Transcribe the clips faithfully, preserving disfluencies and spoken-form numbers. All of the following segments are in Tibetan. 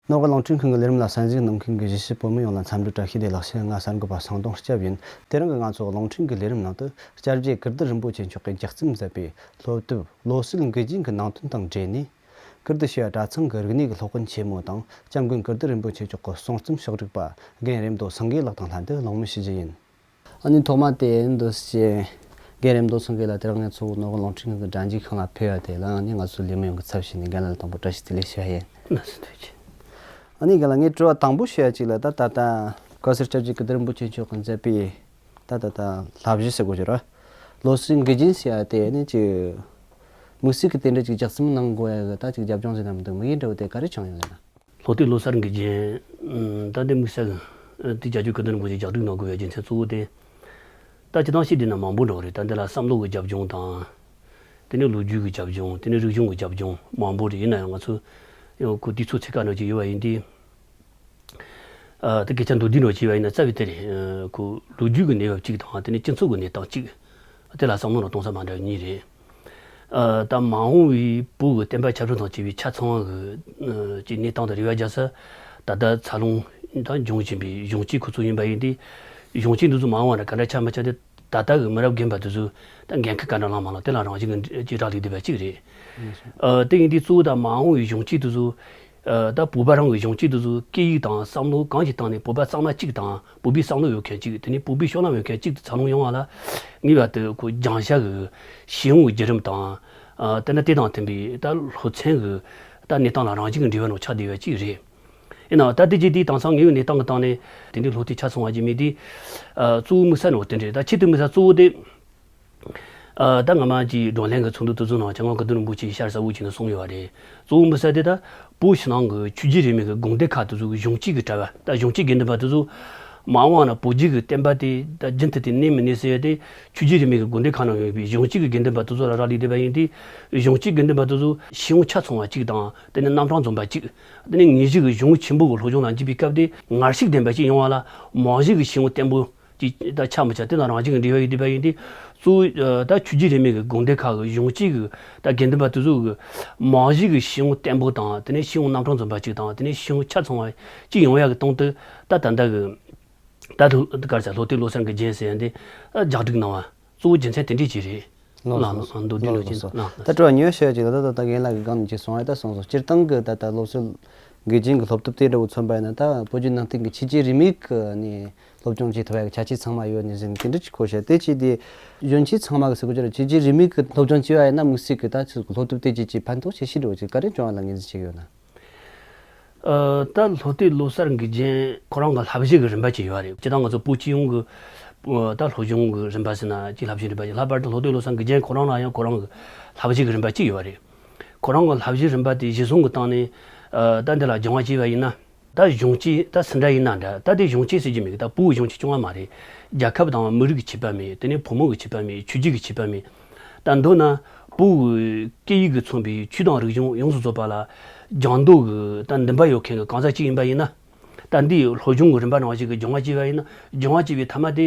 ནོར་གླིང་རླུང་འཕྲིན་ཁང་གི་ལས་རིམ་ལ་གསན་གཟིགས་གནང་མཁན་གྱི་གཞིས་བྱེས་བོད་མི་ཡོངས་ལ་འཚམས་འདྲི་བཀྲ་ཤིས་བདེ་ལེགས་ཞུ། ང་གསར་འགོད་པ་སང་ཏོང་སྐྱབས་ཡིན། དེ་རིང་གི་ང་ཚོ་གླིང་ཕྲན་གྱི་ལས་རིམ་ནང་དུ་སྐྱབས་རྗེ་ཀིརྟི་རིན་པོ་ཆེ་མཆོག་གིས་ལྗགས་རྩོམ་མཛད་པའི་སློབ་དེབ་བློ་གསལ་མགུལ་རྒྱན་གྱི་ནང་དོན་དང་འབྲེལ་ནས། ཀིརྟི་ཞི་བ་གྲྭ་ཚང་གི་རིག་གནས་ཀྱི་སློབ་དཔོན་ཆེན་མོ་དང་སྐྱབས་མགོན་ཀིརྟི་རིན་པོ་ཆེ་མཆོག་གི་གསུང་རྩོམ་ཕྱོགས་སྒྲིག་པ་རྒན་རེམ་རྡོ་སེང་གེ་ལགས་དང་ལྷན་དུ་གླེང་མོལ་ཞུ་རྒྱུ་ཡིན། ཨ་ནི་ཐོག་མ་དེ་འདུག་སེ། རྒན་རེམ་རྡོ་སེང་གེ་ལགས་དེ་རིང་ང་ཚོ་ནོར་གླིང་རླུང་འཕྲིན་ཁང་གི་སྒྲ་འཇུག་ཁང་ལ་ཕེབས་པ་དེ་ལ་ཨ་ནི་ང་ཚོ་ལས་མི་ཡོངས་ཀྱི་ཚབ་བྱས་ནས་རྒན་ལགས་ལ་དང་པོ་བཀྲ་ཤིས་བདེ་ལེགས་ཞུ་བ་ཡིན། ལགས་སོ། ཐུགས་རྗེ་ཆེ། ཨ་ནི་རྒན་ལགས། ངས་དྲི་བ་དང་པོ་ཞུ་ཡ་གཅིག་ལ། ད་ད་ལྟ་གོང་ས་སྐྱབས་རྗེ་ཀིརྟི་རིན་པོ་ཆེ་མཆོག་གིས་མཛད་པའི་ད་ད་ལྟ་བསླབ་གཞི་ཟེར་དགོས་ཀྱི་རེད། བློ་གསལ་མགུལ་རྒྱན་ཟེར་ཡ་དེ་ནི་ཅིག་དམིགས་བསལ་གྱི་དེ་འདྲ་ཅིག་ལྗགས་རྩོམ་གནང་དགོས་ཡ་གི་ད་ཅིག་རྒྱབ་ལྗོངས་ཟེར་ན་མི་འདུག་དམིགས་ཡུལ་འདྲ་བོ་དེ་ག་རེ་བྱུང་ཡོད་ཟེར་ན། བློ་གཏད་བློ་གསལ་མགུལ་རྒྱན། ཨ། ད་འདི་དམིགས་བསལ་གྱི་དེ་རྒྱ་སྐྱོད་ཀྱི་འདི་འགོ་ཅིག་ལྗགས་སྒྲིག་གནང་དགོས་པའི་རྒྱུ་མཚན་གཙོ་བོ་དེ། ད་སྤྱིར་བཏང་བཤད་བསྡད་ན་མང་པོ་འདྲ་བོ་རེད། ད་འདི་ལ་བསམ་བློ་གི་རྒྱབ་ལྗོངས་དང་། དེ་ནས་ལོ་རྒྱུས་ཀྱི་རྒྱབ་ལྗོངས། དེ་ནས་རིག་གཞུང་གི་རྒྱབ་ལྗོངས་མང་པོ་རེད། ཡིན་ན་ཡང་ང་ཚོ་ཡང་ཁོ་དུས་ཚོད་ཚད་བཀག་འདྲ་ཅིག་ཡོད་པ་ཡིན་དུས། ཨ། དེ་སྐད་ཆ་མདོར་བསྡུས་འདྲ་ཅིག་ཡོད་པ་ཡིན་ན་རྩ་བའི་དེ་རེད། ཨ། ཁོ་ལོ་རྒྱུས་ཀྱི་གནས་བབ་གཅིག་དང་དེ་ནས་སྤྱི་ཚོགས་ཀྱི་གནས་སྟངས་གཅིག་དེ་ལ་བསམ་བློ་རང་གཏོང་ས་མ་འདྲ་བ་གཉིས་རེད། ཨ། ད་མ་འོངས་པའི་བོད་ཀྱི་བསྟན་པ་ཆབ་སྲིད་དང་བཅས་པའི་ཆ་ཚང་བ་གི་ཨ་ཅིག་གནས་སྟངས་དང་རེ་བ་རྒྱག་ས། ད་ལྟ་འཚར་ལོངས་དང་འབྱུང་བཞིན་པའི་གཞུང་ཆས་ཁོ་ཚོ་ཡིན་པ་ཡིན་ཏེ། གཞུང་ཆས་འདི་ཚོ་མ་འོངས་པ་ན་ག་འདྲ་ཆགས་མི་ཆགས་དེ་ད་ལྟ་གི་མི་རབས་རྒན་པ་དེ་ཚོས་ད་འགན་ཁུར་ག་འདྲ་བླངས་མ་བླངས་དེ་ལ་རང་བཞིན་གྱིས་རག་ལས་བསྡད་པ་གཅིག་རེད། ཨ། དེ་ཡིན་དུས་གཙོ་བོ་ད་མ་འོངས་པའི་གཞུང་ཆས་དེ་ཚོ། ཨ། ད་བོད་པ་རང་གི་གཞུང་ཆས་དེ་ཚོ་སྐད་ཡིག་དང་བསམ་བློ་གང་ཞིག་བཏང་ནས་བོད་པ་གཙང་མ་གཅིག་དང་བོད་པའི་བསམ་བློ་ཡོད་མཁན་གཅིག་དེ་ནས་བོད་པའི་སྤྱོད་ལམ་ཡོད་མཁན་གཅིག་ཏུ་འཚར་ལོངས་ཡོང་བ་ལ། ངེས་པར་དུ་ཁོ་སྦྱང་བྱ་གི་ཤེས་ཡོན་གྱི་བརྒྱུད་རིམ་དང་། ཨ། དེ་ནས་དེ་དང་མཐུན་པའི་ད་སློབ་ཚན་གྱི་ད་གནས་སྟངས་ལ་རང་བཞིན་གྱི་འབྲེལ་བ་ནང་ཆགས་བསྡད་པ་གཅིག་རེད། ཡིན་ནའང་ད་དེ་རྗེས་དེའི་དེང་སང་དངོས་ཡོད་གནས་སྟངས་ཀྱི་སྟེང་ནས་དེ་འདྲའི་བློ་གཏད་ཆ་ཚང་བ་ཅིག་མེད་དུས། ཨ། གཙོ་བོ་དམིགས་ས་ནང་དེ་འདྲ་རེད། ད་ཆེད་དུ་དམིགས་ས་གཙོ་བོ་དེ། ཨ། ད་སྔ་མ་གྱི་བགྲོ་གླེང་གི་ཚོགས་འདུ་དེ་ཚོ་ནང་སྤྱི་ནོར་གོང་ས་སྐུ་ཕྲེང་རིན་པོ་ཆེས་ཞལ་གསལ་བོ་བྱས་ནས་གསུངས་ཡོད་པ་རེད། གཙོ་བོ་དམིགས་ས་དེ་ད་བོད་ཕྱི་ནང་གི་ཆོས་བརྒྱུད་རིས་མེད་ཀྱི་དགོན་སྡེ་ཁག་དེ་ཚོ་གི་གཞུང་ཆས་ཀྱི་གྲྭ་པ། ད་གཞུང་ཆས་དགེ་འདུན་པ་དེ་ཚོ་མ་འོངས་པ་ན་བོད་བརྒྱུད་ཀྱི་བསྟན་པ་དེ་ད་རྒྱུན་མཐུད་དེ་གནས་མི་གནས་ཟེར་ཡ་དེ་ཆོས་བརྒྱུད་རིས་མེད་ཀྱི་དགོན་སྡེ་ཁག་ནང་ཡོད་པའི་གཞུང་ཆས་ཀྱི་དགེ་འདུན་པ་དེ་ཚོ་ལ་རག་ལས་བསྡད་པ་ཡིན་དུས། གཞུང་ཆས་དགེ་འདུན་པ་དེ་ཚོ་ཤེས་ཡོན་ཆ་ཚང་བ་གཅིག་དང་། དེ་ནས་རྣམ་གྲངས་འཛོམས་པ་གཅིག་དེ་ནས་ངེས་ཤེས་ཀྱི་གཞུང་ཆེན་པོ་གི་སློབ་སྦྱོང་ལ་འཇུག་པའི་སྐབས་དེ་ངར་ཤུགས་ལྡན་པ་ཞིག་ཡོང་བ་ལ། རྨང་གཞི་གི་ཤེས་ཡོན་བརྟན་པོ་ཅིག་ད་ཆགས་མི་ཆགས་དེ་དང་རང་བཞིན་གྱི་འབྲེལ་བ་ཡོད་བསྡད་པ་ཡིན་ཏེ། གཙོ་བོ་ད་ཆོས་བརྒྱུད་རིས་མེད་ཀྱི་དགོན་སྡེ་ཁག་གི་གཞུང་ཆས་ཀྱི་ད་དགེ་འདུན་པ་དེ་ཚོ་གི་རྨང་གཞི་གི་ཤེས་ཡོན་བརྟན་པོ་དང་། དེ་ནས་ཤེས་ཡོན་རྣམ་གྲངས་འཛོམས་པ་གཅིག་དང་། དེ་ནས་ཤེས་ཡོན་ཆ་ཚང་བ་གཅིག་ཡོང་ཡག་གི་དོན་དུ། ད་ད་ལྟ་གི་ད་ག་རེ་ཟེར། བློ་གཏད་བློ་གསལ་གྱི་རྒྱན་ཟེར་ཡ་འདི་ལྗགས་སྒྲིག་གནང་བ་གཙོ་བོ་རྒྱུ་མཚན་དེ་འདྲས་ཅིག་རེད། ལགས་སོ། ལགས་སོ། མདོར་བསྡུས་ལོ་ལགས་ཅན། སོ། ལགས། ད་དྲི་བ་ཉེ་བ་ཞུ་ཡ་ཅིག་ལ། ད་ད་ད་རྒན་ལགས་ཀྱིས་གོང་ནས་ཅིག་གསུངས་ཡ་ད་གསུངས་སོང་། སྤྱིར་བཏང་གི་ད་ད་བློ་གསལ་མགུལ་རྒྱན་གྱི་སློབ་དེབ་དེ་འདྲ་བོ་མཚོན་པ་ཡིན་ན། ད་བོད་བརྒྱུད་ནང་བསྟན་གྱི་ཆོས་བརྒྱུད་རིས་མེད་ཀྱི་ནས་སློབ་སྦྱོང་བྱེད་ཐུབ་ཡ་གི་ཆ་རྐྱེན་ཚང་མ་ཡོད་ནི་ཟེར་ནས་དེ་འདྲ་ཅིག་གོ་ཤག་དེ་ཅིག་དེ་གཞོན་སྐྱེས་ཚང་མ་གི་ཟེར་དགོས་ཀྱི་རེད། ཆོས་བརྒྱུད་རིས་མེད་ཀྱི་སློབ་སྦྱོང་བྱས་པ་ཡིན་ན་དམིགས་བསལ་གྱི་ད་ཅིག་སློབ་དེབ་དེ་ཅིག་ཅིག་ཕན་ཐོགས་ཆེ་ཤོས་འདྲ་བོ་ཅིག་ག་རེ་བྱུང་བ་ལ་ངོས་འཛིན་བྱེད་ཀྱི་ཡོད་ན། ཨ། ད་བློ་གཏད་བློ་གསལ་མགུལ་རྒྱན་ཁོ་རང་གི་བསླབ་གཞི་གི་རིམ་པ་ཅིག་ཡོད་རེད། སྤྱིར་བཏང་ང་ཚོ་བོད་སྤྱི་ཡོངས་ཀྱི་ད་སློབ་སྦྱོང་གི་རིམ་པ་ཟེར་ན་ཅིག་བསླབ་གཞི་རིམ་པ་ཅིག་ལྷག་པར་དུ་བློ་གཏད་བློ་གསལ་མགུལ་རྒྱན་ཁོ་རང་ལ་ཡང་ཁོ་རང་གི་བསླབ་གཞི་གི་རིམ་པ་ཅིག་ཡོད་རེད། ཁོ་རང་གི་བསླབ་གཞི་རིམ་པ་དེ་གཞི་བཟུང་གི་སྟེང་ནས། ཨ། ད་འདི་ལ་སྦྱང་བ་བྱས་པ་ཡིན་ན། ད་གཞུང་ཆས་ད་སུ་འདྲ་ཡིན་ན་འདྲ། ད་དེ་གཞུང་ཆས་ཟེར་རྒྱུ་མེད་གི། ད་བོད་གཞུང་ཆས་རྐྱང་བ་མ་རེད། རྒྱལ་ཁབ་དང་མི་རིགས་ཀྱི་ཆད་པ་མེད། དེ་ནས་ཕོ་མོ་གི་ཆད་པ་མེད། ཆོས་བརྒྱུད་ཀྱི་ཆད་པ་མེད། ད་མདོར་ན་བོད་ཀྱི་སྐད་ཡིག་གིས་མཚོན་པའི་ཆོས་དང་རིག་གཞུང་ཡོངས་སུ་རྫོགས་པ་ལ་སྦྱང་འདོད་ཀྱི་ད་འདུན་པ་ཡོད་མཁན་གྱི་གང་ཟག་ཅིག་ཡིན་པ་ཡིན་ན། ད་འདིའི་སློབ་སྦྱོང་གི་རིམ་པ་ནང་བཞིན་གྱི་སྦྱང་བ་བྱས་པ་ཡིན་ན། སྦྱང་བ་བྱས་པའི་མཐའ་མ་དེ།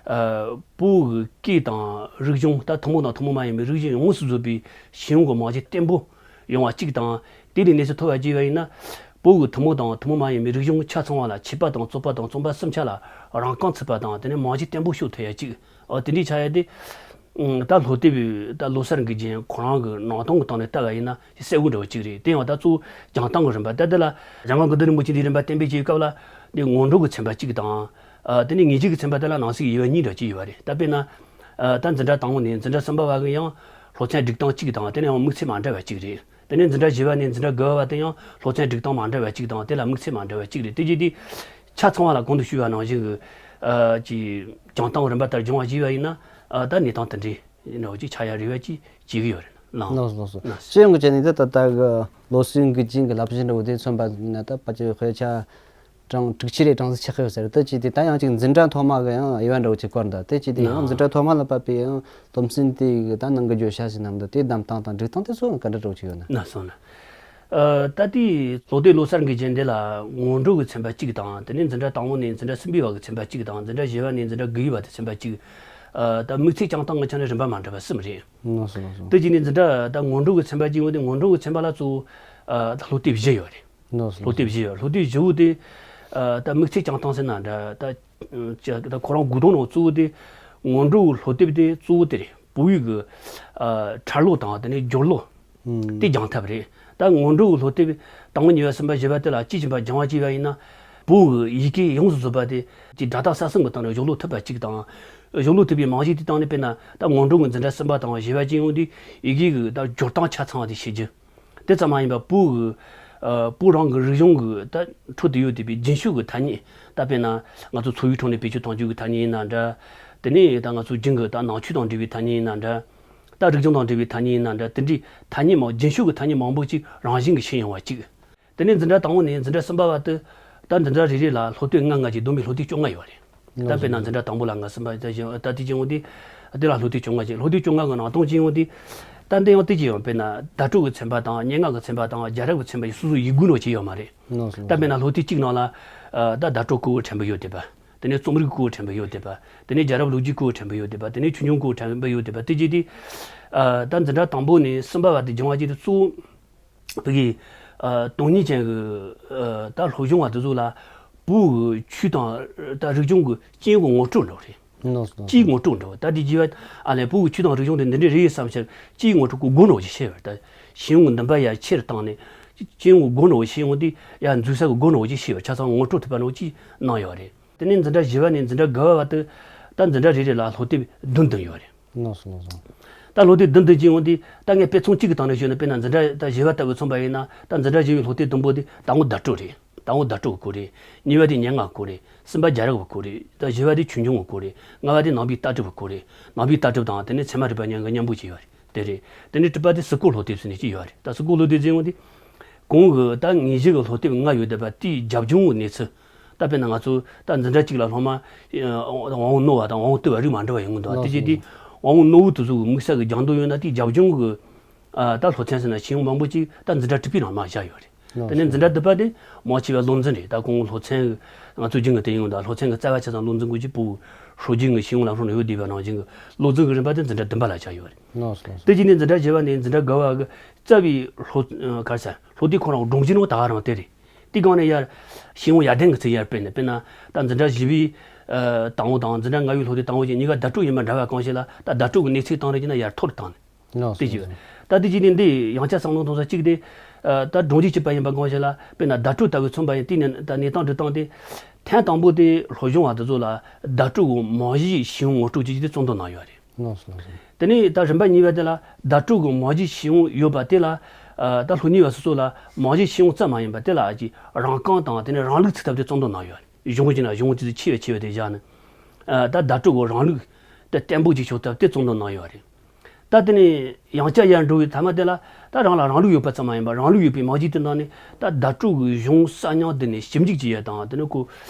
ཨ། བོད་ཀྱི་སྐད་དང་རིག་གཞུང་ད་ཐུན་མོང་དང་ཐུན་མོང་མ་ཡིན་པའི་རིག་གཞུང་ཡོངས་སུ་རྫོགས་པའི་ཤེས་ཡོན་གྱི་རྨང་གཞི་བརྟན་པོ་ཡོང་བ་གཅིག་དང་། དེ་ལས་གནས་ཚུལ་ཐོབ་པ་བྱས་པ་ཡིན་ན། བོད་ཀྱི་ཐུན་མོང་དང་ཐུན་མོང་མ་ཡིན་པའི་རིག་གཞུང་ཆ་ཚང་བ་ལ་ཆད་པ་དང་རྩོད་པ་དང་རྩོམ་པ་གསུམ་ཆ་ལ་རང་རྐང་ཚུད་པ་དང་། དེ་ནས་རྨང་གཞི་བརྟན་པོ་ཤོར་ཐུབ་ཡ་གཅིག་ཨོ། དེ་འདྲའི་ཆགས་ཡ་དེ། ཨང་། ད་བློ་དེབ་ད་བློ་གསར་འགུལ་རྐྱེན་ཁོ་རང་གི་ནང་དོན་གྱི་སྟེང་ནས་བལྟ་བ་ཡིན་ན་གསལ་བོ་འདྲ་བོ་གཅིག་རེད། དེ་ཡང་ད་གཙོ་བོ་སྦྱང་སྟངས་ཀྱི་རིམ་པ། ད་དེ་ལ་རྒྱལ་དབང་ཀིརྟི་རིན་པོ་ཆེ་འདིའི་རིམ་པ་བསྟན་པའི་ཆེད་སྐབས་ལ་འདི་ངོ་སྤྲོད་ཀྱི་ཚན་པ་གཅིག་དང་། ཨ། དེ་ནས་ངེས་ཤེས་ཀྱི་ཚན་པ་དེ་ལ་ནང་གསེས་ཀྱི་དབྱེ་བ་གཉིས་འདྲ་གཅིག་ཡོད་པ་རེད། ད་དཔེར་ན། ཨ། ད་འཛིན་གྲྭ་དང་པོ་ནས་འཛིན་གྲྭ་གསུམ་པ་བར་གྱི་ཡང་སློབ་ཚན་སྒྲིག་སྟངས་གཅིག་དང་། དེ་ནས་ཡང་དམིགས་ཚད་མ་འདྲ་བ་གཅིག་རེད། དེ་ནས་འཛིན་གྲྭ་བཞི་པ་ནས་འཛིན་གྲྭ་དགུ་པ་བར་དུ་ཡང་སློབ་ཚན་སྒྲིག་སྟངས་མ་འདྲ་བ་གཅིག་དང་། དེ་ལ་དམིགས་ཚད་མ་འདྲ་བ་གཅིག་རེད། དེ་བྱས་དུས་ཆ་ཚང་བ་ལ་གོང་དུ་ཞུས་པ་ནང་བཞིན་གྱི། ཨ། ཀྱི་སྦྱང་སྟངས་རིམ་པ་ལྟར་སྦྱོང་བ་བྱས་པ་ཡིན་ན། ཨ། ད་གནས་སྟངས་དེ་འདྲའི་འདྲ་བོ་ཅིག་ཆགས་ཡ་རེ་བ་ཅིག་བྱེད་ཀྱི་ཡོད་རེད། ལགས། ལགས་སོ། ལགས་སོ། ལགས་སོ། སྤྱི་ཡོངས་ཀྱི་ཆ་ནས་ད་ད་ལྟ་གི་བློ་གསལ་འགུལ་རྐྱེན་གྱི་བསླབ་གཞི་འདྲ་བོ་དེ་མཚོན་པ་ཡིན་ན། ད་ཕལ་ཆེར་དཔེ་ཆ་གྲངས་དྲུག་ཅུ་རེ་གྲངས་སུ་ཆགས་ཀྱི་ཡོད་ས་རེད། ད་ཅི་དེ་ད་ཡང་ཅིག་འཛིན་གྲྭ་ཐོག་མ་གི་ཡང་དབྱེ་བ་འདྲ་བོ་ཅིག་བཀར་འདུག་དེ་ཅི་དེ་ཡང་འཛིན་གྲྭ་ཐོག་མ་ལ་བབས་པའི་ཡང་སློབ་ཚན་དེ་གི་ད་ནང་གི་བརྗོད་བྱ་ཟེར་ན་འདུག་དེ་བདམས་སྟངས་དང་སྒྲིག་སྟངས་དེ་ཚོ་ག་འདྲ་འདྲ་བོ་ཅིག་ཡོད་ན། ལགས་སོ། ལགས། ཨ། ད་ལྟའི་བློ་གཏད་བློ་གསར་འགུལ་རྐྱེན་འདི་ལ་ངོ་སྤྲོད་ཀྱི་ཚན་པ་གཅིག་དང་། དེ་ནས་འཛིན་གྲྭ་དང་པོ་ནས་འཛིན་གྲྭ་གསུམ་པའི་བར་གྱི་ཚན་པ་གཅིག་དང་། འཛིན་གྲྭ་བཞི་པ་ནས་འཛིན་གྲྭ་དགུ་པའི་བར་དུ་ཚན་པ་གཅིག་ཨ། ད་དམིགས་ཚད་སྦྱང་སྟངས་ཀྱི་ཆ་ནས་རིམ་པ་མ་འདྲ་བ་གསུམ་རེད། ལགས་སོ། ལགས་སོ། དེ་བྱས་ནས་འཛིན་གྲྭ་ད་ངོ་སྤྲོད་ཀྱི་ཚན་པ་གཅིག་ཡོད་དེ། ངོ་སྤྲོད་ཀྱི་ཚན་པ་ལ་གཙོ་བོ། ཨ། ད་སློབ་དེབ་བཞི་ཡོད་རེད། ལོ་སློབ་དེབ་བཞི་ཡོད། སློབ་དེབ་བཞི་བོ་དེ་ད་དམིགས་བསལ་བྱུང་སྟངས་ཟེར་ན་འདྲ། ད་ཁོ་རང་འགོ་དོན་ནང་གཙོ་བོ་དེ་སྔོན་འགྲོ་གི་སློབ་དེབ་དེ་གཙོ་བོ་དེ་རེད། བོད་ཡིག་གི་ཕྲ་ལོ་དང་དེ་ནས་སྦྱོར་ལོ་དེ་སྦྱང་ཐབས་རེད། ད་སྔོན་འགྲོ་གི་སློབ་དེབ་དང་པོ་གཉིས་པ་གསུམ་པ་བཞི་པ་དེ་ལ་དཔྱིས་ཕྱིན་པ་སྦྱང་བ་བྱས་པ་ཡིན་ན། བོད་ཀྱི་ཡི་གེ་ཡོངས་སུ་རྫོགས་པ་དེ་ཅིག་སྒྲ་དག་གསལ་གསུམ་གྱི་སྟེང་ནས་སྦྱོར་ཀློག་ཐུབ་པ་གཅིག་དང་། སྦྱོར་ཀློག་ཐུབ་པའི་རྨང་གཞི་དེ་སྟེང་ནས་དཔེར་ན་ད་སྔོན་འགྲོ་གི་འཛིན་གྲྭ་གསུམ་པ་དང་བཞི་པ་ཅན་ཡོང་དུས་ཡི་གེ་གི་ད་སྦྱོར་སྟངས་ཆ་ཚང་བ་དེ་ཤེས་རྒྱུ། དེ་ཙམ་མ་ཡིན་པར་བོད་ཀྱི་ཨ་བོད་རང་གི་རིག་གཞུང་གི་ད་འཕྲོད་དུ་ཡོད་བསྡད་པའི་རྒྱུན་ཤེས་ཀྱི་ཐ་སྙད། ད་དཔེར་ན་ང་ཚོ་འཚོ་བའི་ཁྲོད་ནས་བེད་སྤྱོད་གཏོང་རྒྱུ་གི་ཐ་སྙད་ཡིན་ན་འདྲ། དེ་ནས་ད་ང་ཚོ་རྒྱུན་གྱི་ད་ནང་ཆོས་དང་འབྲེལ་བའི་ཐ་སྙད་ཡིན་ན་འདྲ། ད་རིག་གཞུང་དང་འབྲེལ་བའི་ཐ་སྙད་ཡིན་ན་འདྲ། དེ་འདྲའི་ཐ་སྙད་མང་རྒྱུན་ཤེས་ཀྱི་ཐ་སྙད་མང་པོ་ཅིག་རང་བཞིན་གྱིས་ཤེས་ཡོང་བ་གཅིག་དེ་ནས་འཛིན་གྲྭ་དང་པོ་ནས་འཛིན་གྲྭ་གསུམ་པ་བར་དུ་ད་འཛིན་གྲྭ་རེ་རེ་ལ་སློབ་དེབ་ལྔ་ལྔ་བཅས་བསྡོམས་པས་སློབ་དེབ་བཅོ་ལྔ་ཡོད་རེད། ད་དཔེར་ན་འཛིན་གྲྭ་དང་པོ་ལ་ལྔ། གསུམ་པ་ད་བཞི་ད་དེ་བྱས་ཡོང་དུས་དེ་ལ་སློབ་དེབ་བཅོ་ལྔ་བཅས། སློབ་དེབ་བཅོ་ལྔ་གི་ནང་སྟོང་བྱས་ཡོང་དུས་ད་འདི་ཡང་དེ་བྱས་ཡོང་། དཔེར་ན་བརྡ་སྤྲོད་ཀྱི་ཚན་པ་དང་སྙན་ངག་གི་ཚན་པ་དང་རྒྱལ་རབས་ཀྱི་ཚན་པ་ཡི་སོ་སོ་ཡི་གུ་ནང་བྱས་ཡོད་མ་རེད། ད་དཔེར་ན་སློབ་དེབ་གཅིག་ནང་ལ་ད་བརྡ་སྤྲོད་སྐོར་ཕྲན་བུ་ཡོད་བསྡད་པ། དེ་ནས་རྩོམ་རིག་སྐོར་ཕྲན་བུ་ཡོད་བསྡད་པ། དེ་ནས་རྒྱལ་རབས་ལོ་རྒྱུས་སྐོར་ཕྲན་བུ་ཡོད་བསྡད་པ། དེ་ནས་ཆོས་འབྱུང་སྐོར་ཕྲན་བུ་ཡོད་བསྡད་པ། དེ་བྱས་དུས་ད་འཛིན་གྲྭ་དང་པོ་ནས་གསུམ་པ་བར་དུ་སྦྱང་བ་བྱས་དུས་གཙོ་བོ་བོད་ཀྱི་ཨ་དོན་གཉེར་ཅན་གྱི་ཨ་ད་སློབ་སྦྱོང་བ་དེ་ཚོ་ལ་བོད་ཀྱི་ཆོས་དང་ད་རིག་གཞུང་གི་སྤྱི་ཡོངས་ཀྱི་ངོ་སྤྲོད་འདྲ་བོ་རེད། ནོ་སོ། སྤྱིའི་ངོ་སྤྲོད་འདྲ་བོ། ད་དེ་རྗེས་ཨ་ལས་བོད་ཀྱི་ཆོས་དང་རིག་གཞུང་དེ་འདི་འདྲའི་རེད་བསམ་ཕྱིར་སྤྱིའི་ངོ་སྤྲོད་ཀྱི་སྒོ་འདྲ་བོ་ཞིག་ཕྱེ་བར། ད་ཤེས་ཡོན་གྱི་འདུན་པ་ཡར་ཆེ་རུ་བཏང་ནས་སྤྱི་ཡོངས་ཀྱི་སྒོ་འདྲ་བོ་ཞིག་ཡོང་དུས་ཡར་འཛུལ་ས་གི་སྒོ་འདྲ་བོ་ཞིག་ཕྱེ་བར་ཆ་ཚང་ངོ་སྤྲོད་ཐུབ་པ་འདྲ་བོ་ཅིག་གནང་ཡོད་རེད། དེ་ནས་འཛིན་གྲྭ་བཞི་པ་ནས་འཛིན་གྲྭ་དགུ་པ་བར་དུ་ད་འཛིན་གྲྭ་རེ་རེ་ལ་སློབ་དེབ་བདུན་བདུན་ཡོད་རེད། ནོ་སོ་ནོ་སོ། ད་སློབ་དེབ་བདུན་བདུན་བྱས་ཡོང་དུས་ད་ངས་དཔེ་མཚོན་གཅིག་གི་སྟེང་ནས་ཞུས་ན། དཔེར་ན་འཛིན་གྲྭ་ད་བཞི་པ་ལྟ་བུ་མཚོན་པ་ཡིན་ན། ད་འཛིན་གྲྭ་བཞི་པའི་སློབ་དེབ་བདུན་པོ་དེ་དང་པོ་བརྡ་སྤྲོད་རེད། དང་པོ་བརྡ་སྤྲོད་ཀྱི་སྐོར་རེད། གཉིས་པ་དེ་སྙན་ངག་སྐོར་རེད། གསུམ་པ་རྒྱལ་རབས་ཀྱི་སྐོར་རེད། ད་བཞི་པ་དེ་ཆོས་འབྱུང་གི་སྐོར་རེད། ལྔ་པ་དེ་ནང་པའི་ལྟ་གྲུབ་ཀྱི་སྐོར་རེད། ནང་པའི་ལྟ་གྲུབ་དང་དེ་ནས་ཚད་མ་རིག་པ་གཉིས་ཀྱི་མཉམ་པོ་བྱས་ཡོད་རེད། དེ་རེད། དེ་ནས་དྲུག་པ་དེ་གཟུགས་སྐོར་སློབ་དེབ་ཟེར་ནས་ཅིག་ཡོད་རེད། ད་གཟུགས་སྐོར་སློབ་དེབ་ཟེར་ཡོང་དུས་གོང་གི་ད་དངོས་གཞི་གི་སློབ་དེབ་ལྔ་ཡོད་བསྡད་པ་དེའི་རྒྱབ་ལྗོངས་ཀྱི་གནས་ཚུལ། ད་དཔེར་ན་ང་ཚོ་ད་འཛིན་གྲྭ་གཅིག་ལ་སློབ་མ་ཨ་དབང་པོ་རྣོ་བ་དང་དབང་པོ་རྟུལ་བ་རིགས་མ་འདྲ་བ་ཡོང་གི་འདུག་ཨ། དེ་རྗེས་དེ་དབང་པོ་རྣོ་བོ་དེ་ཚོ་གི་དམིགས་བསལ་གྱི་སྦྱང་དོན་ཡོད་ན་དེའི་རྒྱབ་ལྗོངས་ཀྱི་ཨ་ད་སློབ་ཚན་ཟེར་ན་ཤེས་ཡོན་མང་པོ་ཅིག་ད་འཛིན་གྲྭ་དྲུག་པའི་ནང་མར་བཞག་ཡོད་རེད། དེ་ནས་འཛིན་གྲྭ་བདུན་པ་དེ་མང་ཆེ་བ་བློ་འཛིན་རེད། ད་ཁོང་སློབ་ཚན་གྱི་ང་ཚོ་རྒྱུན་གྱི་དེ་ཡོང་ད་སློབ་ཚན་གྱི་རྩ་བ་ཆ་ཚང་བློ་འཛིན་དགོས་ཀྱི་བོད་སྲོལ་རྒྱུན་གྱི་ཤེས་ཡོན་ལམ་སྲོལ་ནང་ཡོད་བསྡད་པ་ནང་བཞིན་གྱི་བློ་འཛིན་གྱི་རིམ་པ་དེ་འཛིན་གྲྭ་བདུན་པ་ལ་ཆགས་ཡོད་རེད། དེ་རྗེས་ནས་འཛིན་གྲྭ་བཞི་པ་ནས་འཛིན་གྲྭ་དགུ་པ་གི་རྩ་བའི་སློབ་ཨ་ག་རེ་ཟེར་སློབ་དེབ་ཁོ་རང་སྒྲོམ་གཞི་ནང་ད་ག་རང་དེ་རེད། དེའི་སྒང་ནས་ཡར་ཤེས་ཡོན་ཡར་ལྡན་གྱི་ཚད་ཡར་སྤེལ་ནས། དཔེར་ན་ད་འཛིན་གྲྭ་བཞི་པའི་ཨ་དང་པོ་དང་འཛིན་གྲྭ་ལྔ་པའི་སློབ་དེབ་དང་པོ་བཞི་གཉིས་ཀ་བརྡ་སྤྲོད་ཡིན་པ་འདྲ་བ་གང་ཞིག་ལ། ད་བརྡ་སྤྲོད་ཀྱི་གནས་ཚད་སྟེང་རེ་བྱས་ན་ཡར་མཐོ་རུ་བཏང་ནས། ནོ་དེ་སོ་ཞིག་སོ། ད་དེ་ཅིག་ནི་འདི་ཡང་བསྐྱར་བསམ་བློ་གཏོང་ས་གཅིག་དེ། ཨ་ད་སྒྲོམ་གཞི་གཅིག་པ་ཡིན་པ་གང་ཞིག་ལ། དཔེར་ན་བརྡ་སྤྲོད་ལྟ་བུ་མཚོན་པ་ཡིན་དུས་ནས་ད་གནས་སྟངས་འགྲོ་སྟངས་དེ། ཐེངས་དང་པོ་དེ་སློབ་སྦྱོང་བ་དེ་ཚོ་ལ་བརྡ་སྤྲོད་ཀྱི་རྨང་གཞིའི་ཤེས་ཡོན་ངོ་སྤྲོད་བྱེད་རྒྱུ་དེ་གཙོ་འདོན་གནང་ཡོད་རེད། ལགས་སོ་ལགས་སོ། དེ་ནས་ད་རིམ་པ་གཉིས་པ་དེ་ལ་བརྡ་སྤྲོད་ཀྱི་རྨང་གཞིའི་ཤེས་ཡོན་ཡོད་པ་དེ་ལ། ཨ་ད་སློབ་གཉེར་བ་སོ་སོ་ལ་རྨང་གཞིའི་ཤེས་ཡོན་ཙམ་མ་ཡིན་པ་དེ་ལ་ཨ་ཅིག་རང་རྐང་དང་དེ་ནས་རང་ལུགས་ཚུད་ཐབས་དེ་གཙོ་འདོན་གནང་ཡོད་རེད། གཞུང་ཡིན་ན་གཞུང་དེ་ཚོ་ཆེ་བ་ཆེ་བ་དེ་བཞག་ནས། ཨ་ད་བརྡ་སྤྲོད་ཀྱི་རང་ལུགས་དེ་བརྟན་པོ་ཅིག་ཆགས་ཐབས་དེ་གཙོ་འདོན་གནང་ཡོད་རེད། ད་དེ་ནས་ཡང་བསྐྱར་ཡར་འགྲོ་བའི་མཐའ་མ་དེ་ལ་ད་རང་ལ་རང་ལུགས་ཡོད་པ་ཙམ་མ་ཡིན་པར་རང་ལུགས་ཡོད་པའི་རྨང་གཞི་དེ་ནང་ནས་ད་བརྡ་སྤྲོད་ཀྱི་གཞུང་གསར་རྙིང་དེ་ནས་ཞིབ་འཇུག་བྱེད་ཡ་དང་། དེ་ནས་ཁོ་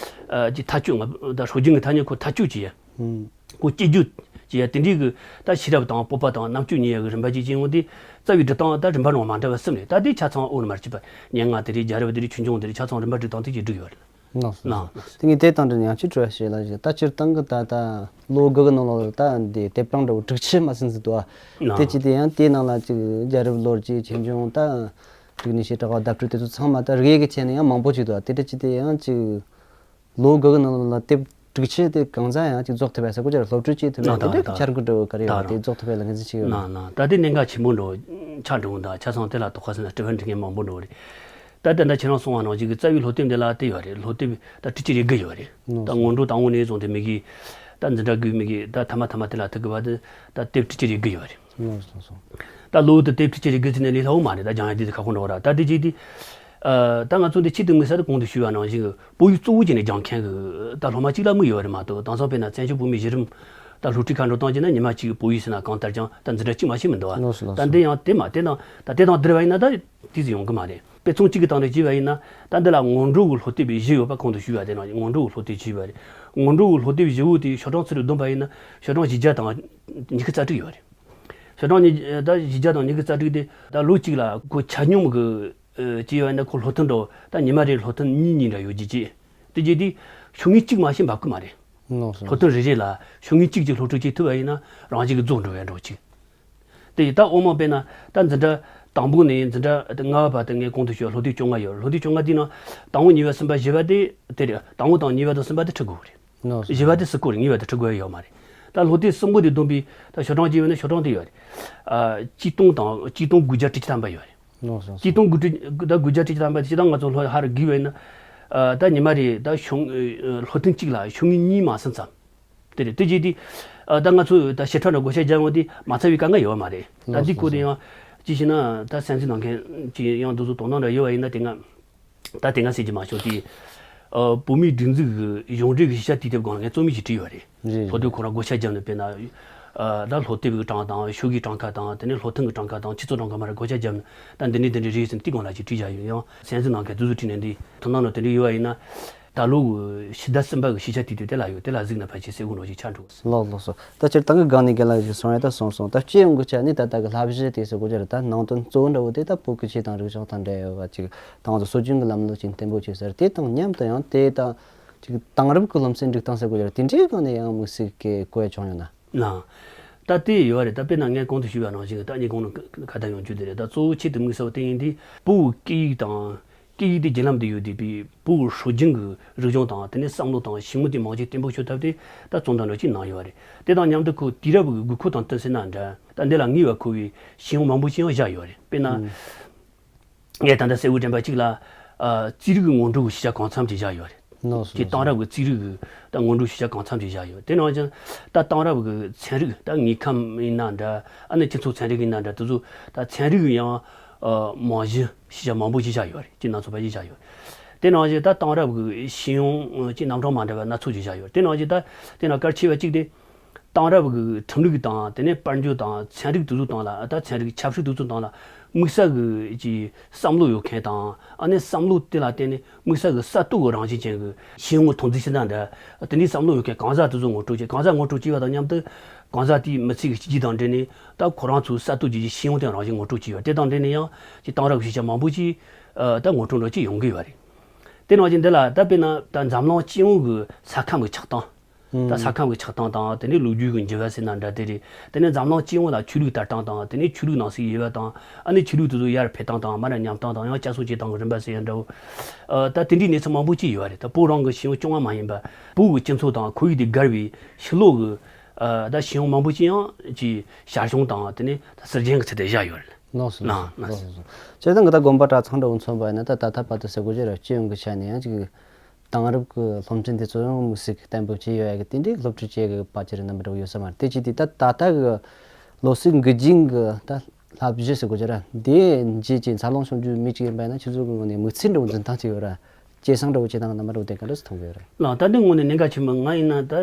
ཨ་ཅིག་ཐག་གཅོད། ང་ད་སྲོལ་རྒྱུན་གྱི་ཐ་སྙད་ཁོ་ཐག་གཅོད་བྱེད་ཡ། ཨུམ། ཁོ་གཅིག་གྱུར་བྱེད་ཡ་དེ་འདྲའི་གི་ད་ཤེས་རབ་དང་སྤོབས་པ་དང་རྣམ་དཔྱོད་གཉིས་ཡ་གི་རིམ་པ་ཅིག་བྱེད་ཡོང་དུས་རྩ་བའི་སྒྲུབ་སྟངས་ད་རིམ་པ་རང་མ་འདྲ་བ་གསུམ་རེད། ད་དེ་ཆ་ཚང་དབུ་མར་བྱས་པ་སྙན་ངག་དེ་རེད། རྒྱལ་རབས་དེ་རེད། ཆོས་འབྱུང་དེ་རེད། ཆ་ཚང་རིམ་པ་སྒྲིག་སྟངས་དེ་ཅིག་བསྒྲིགས་ཡོད་རེད། ལགས་སོ་ལགས་སོ། དེ་ངས་དེ་དང་འབྲེལ་ནས་ཡང་ཅིག་དྲི་བ་ཞིག་ལ་ཞིག་ད་སྤྱིར་བཏང་གི་ད་ལྟ་ལོ་དགུ་གི་ནང་ལོགས་ལ་ད་འདི་དེབ་གྲངས་འདྲ་བོ་དྲུག་ཅུ་མ་ཟིན་ཟིན་འདུག་ཨ། དེ་ཅི་དེ་ཡང་དེའི་ནང་ལ་ཅིག་རྒྱལ་རབས་ལོ་རྒྱུས། ཆོས་འབྱུང་། ད་རིག་གནས་བྱེ་བྲག་པ། བརྡ་སྤྲོད། དེ་ཚོ་ཚང་མ་ད་རིགས་དབྱེ་གི་ཆ་ནས་ཡང་མང་པོ་ཅིག་འདུག་ཨ། དེ་འདྲ་ཅི་དེ་ཡང་ཅིག་ལོ་དགུ་གི་ནང་ལ་དེབ་དྲུག་ཅུ་དེ་གང་ཟག་ཡང་ཅིག་རྫོགས་ཐུབ་པ་ཟེར་གོ་ཅིག་སློབ་ཁྲིད་བྱེད་ཐུབ་པ་དེ་འདྲ་གི་འཆར་འགོད་འདྲ་བོ་ག་རེ་ཡོད་པ། དེ་རྫོགས་ཐུབ་པ་ལ་ངོས་འཛིན་བྱེད་ཡོད་པ། ད་དེ་གནད་འགག་ཆེན་པོ་འདྲ་བོ་ཆགས་འགྲོ་འདུག་ཆ་ཚང་དེ་ལ་དོགས་པ་ཟེར་ན་དྲི་བ་འདྲི་མཁན་མང་པོ་འགྲོ་རེད། ད་དེ་འདྲ་ཁྱེད་རང་གསུངས་པ་ནང་བཞིན་གྱི་རྩ་བའི་སློབ་དེབ་འདི་ལ་དེ་ཡོད་རེད། སློབ་དེབ་ད་དྲུག་ཅུ་རེ་དགུ་ཡོད་རེད། ད་སྔོན་འགྲོ་དང་པོ་ནས་བཟུང་སྟེ་མི་གི་ད་འཛིན་གྲྭ་དགུ་མི་གི་ད་ཐ་མ་ཐ་མ་དེ་ལ་ཐུག་གི་བར་དུ་ད་དེབ་དྲུག་ཅུ་རེ་དགུ་ཡོད་རེད། ད་ལོ་དེ་དེབ་དྲུག་ཅུ་རེ་དགུ་ཟེར་ནས་ལས་སླ་བོ་མ་རེད། ད་སྦྱང་ཡ་དེ་ཁག་པོ་འགྲོ་ར། ད་དེ་རྗེས་དེ། ཨ་ད་ང་ཚོ་འདི་ཆེད་དུ་དམིགས་བསལ་དུ་གོང་དུ་ཞུས་པ་ནང་བཞིན་གྱི་བོད་ཡིག་གཙོ་བོ་བྱས་ནས་སྦྱང་མཁན་གྱི་ད་སློབ་མ་གཅིག་ལ་དམིགས་ཡོད་རེད་མ་གཏོགས། དེང་སང་དཔེར་ན་བཙན་བྱོལ་བོད་མིའི་གཞི་རིམ་ད་སློབ་ཁྲིད་ཁག་འགྲོ་སྟངས་བྱས་ན་ཉི་མ་གཅིག་གི་བོད་ཡིག་ཟེར་ན་གང་ལྟར་སྦྱང་ད་འཛིན་གྲྭ་གཅིག་མ་ཞིག་མི་འདུག་བ། ལགས་སོ་ལགས་ད་སོ། འདི་ཡང་དེ་མ་དེ་དང་ད་དེ་དང་བསྡུར་བ་ཡིན་ན་ད་དེ་ཙམ་ཡོང་གི་མ་རེད། དཔེ་མཚོན་གཅིག་གི་སྟེང་ནས་བྱས་པ་ཡིན་ན། ད་འདི་ལ་སྔོན་འགྲོ་གི་སློབ་དེབ་བཞི་ཡོད་པ་གོང་དུ་ཞུས་པ་དེ་ནང་སྔོན་འགྲོ་གི་སློབ་དེབ་བཞི་ཡོད་པ་རེད། སྔོན་འགྲོ་གི་སློབ་དེབ་བཞི་བོ་དེ་ཤོག་གྲངས་ཚུར་བསྡོམས་པ་ཡིན་ན་ཤོག་གྲངས་བཞི་བརྒྱ་དང་ཉི་ཤུ་རྩ་དྲུག་ཡོད་རེད། ཤོག་གྲངས་ཉི་ད་བཞི་བརྒྱ་དང་ཉི་ཤུ་རྩ་དྲུག་དེ་ད་ལོ་གཅིག་ལ་ཁོ་ཆ་སྙོམས་གི་ཨ་བྱས་པ་ཡིན་ན་ཁོ་སློབ་ཐུན་འདྲ་བོ་ད་ཉི་མ་རེར་སློབ་ཐུན་གཉིས་གཉིས་འདྲ་ཡོད་རྒྱུ་བྱས། དེ་བྱས་དུས་ཤོག་ངོས་གཅིག་མ་ཤེས་འབབ་གི་མ་རེད། ལགས་སོ། སློབ་ཐུན་རེ་རེ་ལ་ཤོག་ངོས་གཅིག་གཅིག་སློབ་ཁྲིད་བྱེད་ཐུབ་པ་ཡིན་ན་རང་བཞིན་གྱིས་རྫོགས་འགྲོ་བའི་འགྲོ་གཅིག་དེ་ཡིས་ད་འོ་མ་དཔེར་ན་ད་འཛིན་གྲྭ་ དང་པོ་ནས་འཛིན་གྲྭ་ལྔ་པ་བར་དུ་ངས་གོང་དུ་ཞུས་པ་སློབ་དེབ་བཅོ་ལྔ་ཡོད། སློབ་དེབ་བཅོ་ལྔ་དེའི་ནང་དང་པོ་གཉིས་པ་གསུམ་པ་བཞི་པ་དེ་དེ་རེད། དང་པོ་དང་གཉིས་པ་དང་གསུམ་པ་དེ་ཁྲིད་དགོས་རེད། ནོ་སོ་སོ། བཞི་པ་དེ་སྲིད་སྐོར་རེད། གཉིས་པ་དེ་ཁྲིད་དགོས་ཡ་ཡོད་མ་རེད། ད་སློབ་དེབ་གསུམ་པོ་དེ་བསྡོམས་པའི་ད་ཤོག་གྲངས་ཅིག་ཡོད་ན་ཤོག་གྲངས་དེ་ཡོད་རེད། ཨ། གཅིག་སྟོང་དང་གཅིག་སྟོང་དགུ་བརྒྱ་དྲུག་ཅུ་ཐམ་པ་ཡོད་རེད། ནོ་སོ་སོ། གཅིག་སྟོང་དགུ་བརྒྱ་དྲུག་ཅུ་ད་དགུ་བརྒྱ་དྲུག་ཅུ་ཐམ་པ་དེ་སྤྱིར་བཏང་ང་ཚོ་སློབ་ཧར་བགོས་པ་ཡིན་ན། ཨ། ད་ཉི་མ་རེ་ད་ཤོག་ཨ། སློབ་ཐུན་གཅིག་ལ་ཤོག་ངོས་གཉིས་མ་ཟིན་ཙམ། དེ་རེད། དེ་རྗེས་དེ། ཨ། ད་ང་ཚོ་ད་ཞིབ་ཕྲ་ན་བགོ་བཤའ་རྒྱག་ཡོང་དེ་མ་ཚར་བའི་དཀའ་ངལ་ཡོད་མ་རེད། ད་འདི་སྐོར་དེ་ཡང་ཅི་ཞེ་ན་ད་གསན་གཟིགས་གནང་མཁན་གྱི་ཡང་འདི་ཚོ་དོ་སྣང་འདྲ་ཡོད་པ་ཡིན་ན་དེ་སྔ། ད་དེ་སྔ་ཟེར་གྱི་མ་བྱུང་དེ། ཨ། བོད་མིའི་སྒྲིག་འཛུགས་ཀྱི་གཞུང་འབྲེལ་གྱི་ཤེས་བྱ་དུས་དེབ་སྒང་ལ་ངས་རྩོམ་ཡིག་ཅིག་བྲིས་ཡོད་རེད། རེད། སློབ་དེབ་ཁོ་རང་བགོ་བཤའ་བརྒྱབ་ནས་དཔེར་ན། ཨ། ད་སློབ་དེབ་ཀྱི་གྲངས་དང་ཤོག་གུའི་གྲངས་ཀ་དང་དེ་ནས་སློབ་ཐུན་གྱི་གྲངས་ཀ་དང་ཆུ་ཚོད་གྲངས་ཀ་མར་བགོ་བཤའ་བརྒྱབ་ནས་ད་འདི་འདྲ་འདི་འདྲ་རེད་ཟེར་ནས་དེ་སྒང་ལ་ཅིག་བྲིས་བཞག་ཡོད། ཡང་གསན་གཟིགས་གནང་མཁན་དེ་ཚོ་བྲིས་ནས་འདི་དོ་སྣང་ནང་དེ་འདྲ་ཡོད་པ་ཡིན་ན། ད་ལོ་གི་ཕྱི་ཟླ་གསུམ་པ་གི་ཤེས་བྱ་དུས་དེབ་དེ་ལ་ཡོད། དེ་ལ་གཟིགས་ན་ཕལ་ཆེར་གསལ་པོ་འདྲ་ཅིག་ཆགས་འགྲོ། ལགས་ལགས་སོ། ད་སྤྱིར་བཏང་གི་སྒང་ནས་རྒན་ལགས་ཀྱིས་གསུངས་ཡ་ད་གསུངས་སོང་། ད་སྤྱི་ཡོངས་ཀྱི་ཆ་ནས་ད་ལྟ་གི་བསླབ་གཞི་དེ་ཟེར་དགོས་ཀྱི་རེད། ད་ནང་དོན་གཙོ་བོ་འདྲ་བོ་དེ་ད་བོད་ཀྱི་ཆོས་དང་རིག་གཞུང་དང་འབྲེལ་ཡོད་པ་ཅིག་ད་ང་ཚོ་སྲོལ་རྒྱུན་གྱི་ལམ་ལུགས་ཅིག་བརྟན་པོ་བྱེད་ས་རེད། དེ་དང་མཉམ་དུ་ཡང་དེ་དང་ཅིག་དེང་རབས་ཀྱི་སློབ་ཚན་སྒྲིག་སྟངས་ཟེར་དགོས་ཀྱི་རེད། དེ་འདྲའི་སྒང་ནས་ཡང་དམིགས་བསལ་གྱི་གོ་ཡ་བྱུང་ཡོད་ན། ན། ད་དེ་ཡོད་རེད། ད་དཔེར་ན་ངས་གོང་དུ་ཞུས་པ་ནང་བཞིན་ད་ངས་གོང་ནས་ཁ་བརྡ་ཡོང་རྒྱུ་དེ་རེད། ད་གཙོ་བོ་ཆེད་དུ་དམིགས་བསལ་བ་དེ་ཡིན་དུས་བོད་ཀྱི་སྐད་ཡིག་དང་། སྐད་ཡིག་དེ་བརྒྱུད་ལམ་དུ་ཡོད་བསྡད་པའི་བོད་སྲོལ་རྒྱུན་གྱི་རིག་གཞུང་དང་དེ་ནས་བསམ་བློ་དང་ཤེས་ཡོན་དེ་མང་ཆེ་བརྟན་པོ་ཤོག་ཐབས་དེ་ད་རྩོམ་དང་འདྲ་ཅིག་གནང་ཡོད་རེད། དེ་དང་མཉམ་དུ་ཁོ་དུས་རབས་ཀྱི་དགོས་མཁོ་དང་བསྟུན་ཟེར་ན་འདྲ། ད་འདི་ལ་ངེས་པར་མཁོ་བའི་ཤེས་ཡོན་མང་པོ་ཞིག་ཡང་བཞག་ཡོད་རེད། དཔེར་ན། ཨང་། ངས་ད་ལྟ་གསལ་བོ་དྲན་པ་གཅིག་ལ། ཨ། རྩིས་རིག་གི་སྔོན་འགྲོ་གི་ཤེས་བྱ་གང་འཚམ་ཅིག་བཞག་ཡོད་རེད། ནོ་སོ་ཀྱི་སོ། དེང་རབས་ཀྱི་རྩིས་རིག་གི་ད་སྔོན་འགྲོའི་ཤེས་བྱ་གང་འཚམ་ཅིག་བཞག་ཡོད། དེ་ནང་བཞིན་ད་དེང་རབས་ཀྱི་ཚན་རིག་ད་དངོས་ཁམས་ཡིན་ན་འདྲ། ཨ་ནི་སྤྱི་ཚོགས་ཚན་རིག་ཡིན་ན་འདྲ། དེ་ཚོ་ད་ཚན་རིག་གི་ཡང་། ཨ། རྨང་གཞི་ཤེས་བྱ་མང་པོ་ཞིག་བཞག་ཡོད་རེད། ཀྱི་སྣ་ཚོགས་པ་ཞིག་བཞག་ཡོད། དེ་ནང་བཞིན་ད་དེང་རབས་ཀྱི་ཤེས་ཡོན་གྱི་རྣམ་གྲངས་མ་འདྲ་བ་སྣ་ཚོགས་ཤིག་བཞག་ཡོད། དེ་ནང་བཞིན་ད་དེ་ནང་གལ་ཆེ་བ་གཅིག་དེ། དེང་རབས་ཀྱི་ཁྲིམས་ལུགས་དང་དེ་ནས་དཔལ་འབྱོར་དང་ཚན་རིག་དེ་ཚོའི་སྟེང་ལ། ད་ཚན་རིག་ཆབ་སྲིད་དེ་ཚོའི་སྟེང་ལ་དམིགས་བསལ་གྱི་ཅིག་བསམ་བློ་ཡོད་མཁན་དང་། ཨ་ནི་བསམ་བློ་དེ་ལ་བརྟེན་ནས་དམིགས་བསལ་གྱི་གསར་གཏོད་ཀྱི་རང་བཞིན་ཅན་གྱི་ཤེས་ཡོན་གྱི་ཐོན་རྫས་ཟེར་ན་འདྲ། དེ་འདྲའི་བསམ་བློ་ཡོད་མཁན་གང་ཟག་དེ་ཚོ་ངོ་སྤྲོད་བྱས། གང་ཟག་ངོ་སྤྲོད་བྱས་པ་དང་མཉམ་དུ་གང་ཟག་དེའི་མི་ཚེ་གི་གཅིག་གྱུར་དང་འབྲེལ་ནས་ད་ཁོ་རང་ཚོའི་གསར་གཏོད་བྱས་རྗེས་ཤེས་ཡོན་དེ་རང་བཞིན་ངོ་སྤྲོད་བྱས་ཡོད། དེ་དང་འབྲེལ་ནས་ཡང་ཅིག་དེང་རབས་ཀྱི་ཤེས་བྱ་མང་པོ་ཅིག་ད་ངོ་སྤྲོད་འདྲ་ཅིག་ཡོང་གི་ཡོད་རེད། དེ་ནང་བཞིན་འདི་ལ་ད་དཔེར་ན་ད་འཛམ་གླིང་སྤྱི་ཡོངས་ཀྱི་ས་ཁམས་ཀྱི་ཆགས་སྟངས། ད་ས་ཁམས་ཀྱི་ཆགས་སྟངས་དང་། དེ་ནས་ལོ་རྒྱུས་ཀྱི་འགྱུར་བ་ཟེར་ན་འདྲ་དེ་རེད། དེ་ནས་འཛམ་གླིང་སྤྱི་ཡོངས་ལ་ཆོས་ལུགས་དར་སྟངས་དང་། དེ་ནས་ཆོས་ལུགས་ནང་གསེས་ཡོད་པ་དང་། ཨ་ནི་ཆོས་ལུགས་དེ་ཚོ་ཡར་འཕེལ་སྟངས་དང་། མར་ཉམས་སྟངས་དང་། ཡང་བསྐྱར་གསོ་བྱེད་སྟངས་ཀྱི་རིམ་པ་ཟེར་ཡ་འདྲ་བོ། ཨ། ད་དེ་འདྲའི་གནས་ཚུལ་མང་པོ་ཅིག་ཡོད་རེད། ད་བོད་རང་གི་ཤེས་ཡོན་རྐྱང་པ་མ་ཡིན་པ། བོད་ཀྱི་སྤྱི་ཚོགས་དང་ཁོར་ཡུག་དེ་བསྒར་བའི་ཕྱི་ལོགས་ཀྱི། ཨ། ད་ཤེས་ཡོན་མང་པོ་ཅིག་ཡང་ཅིག་ཞར་བྱུང་དང་། དེ་ནས་ད་ཟུར་རྒྱན་གྱི་ཚུལ་དུ་བཞག་ཡོད་རེད། ལགས་སོ། ལགས་ལགས་སོ། སོ། སྤྱིར་བཏང་གི་ད་དགོན་པ་གྲྭ་ཚང་འདྲ་བོ་མཚོན་པ་ཡིན་ན། ད་ད་ལྟ་བར་དུ་ཟེར་དགོས་ཀྱི་རེད། སྤྱི་ཡོངས་ཀྱི་ཆ་ནས་ཡང་ཅིག་དེང་རབས་ཀྱི་སློབ་ཚན་དེ་ཚོ་ཡང་དམིགས་བསལ་གྱི་བརྟན་པོ་བྱས་ཡོད་ཡ་གི་དེ་འདྲའི་སློབ་ཁྲིད་བྱེད་ཀྱི་བར་གྱི་རིགས་རྣམ་པ་འདྲ་བོ་ཡོད་ས་མ་རེད། དེ་བྱས་དུས་ད་ད་ལྟ་གི་ལོ་གསར་འགོ་འཛིན་གྱི་ད་བསླབ་གཞི་ཟེར་དགོས་ཀྱི་རེད། དེ་རྗེས་ཀྱི་འཚར་ལོངས་བྱུང་རྒྱུ་མི་གཅིག་ཡིན་པ་ཡིན་ན། ཁྱེད་ཚོ་གི་ངོས་ནས་དམིགས་ཚད་འདྲ་བོ་འཛིན་སྟངས་ཅིག་ཡོད་ར། སྐྱེད་སྲིང་འདྲ་བོ་བྱེད་སྟངས་རྣམ་པ་འདྲ་བོ་དེ་ག་འདྲ་སེ་མཐོང་གི་ཡོད་རེད། ལགས། ད་འདི་དངོས་གནས་གནད་འགག་ཆེན་པོ། ང་ཡིན་ན་ད་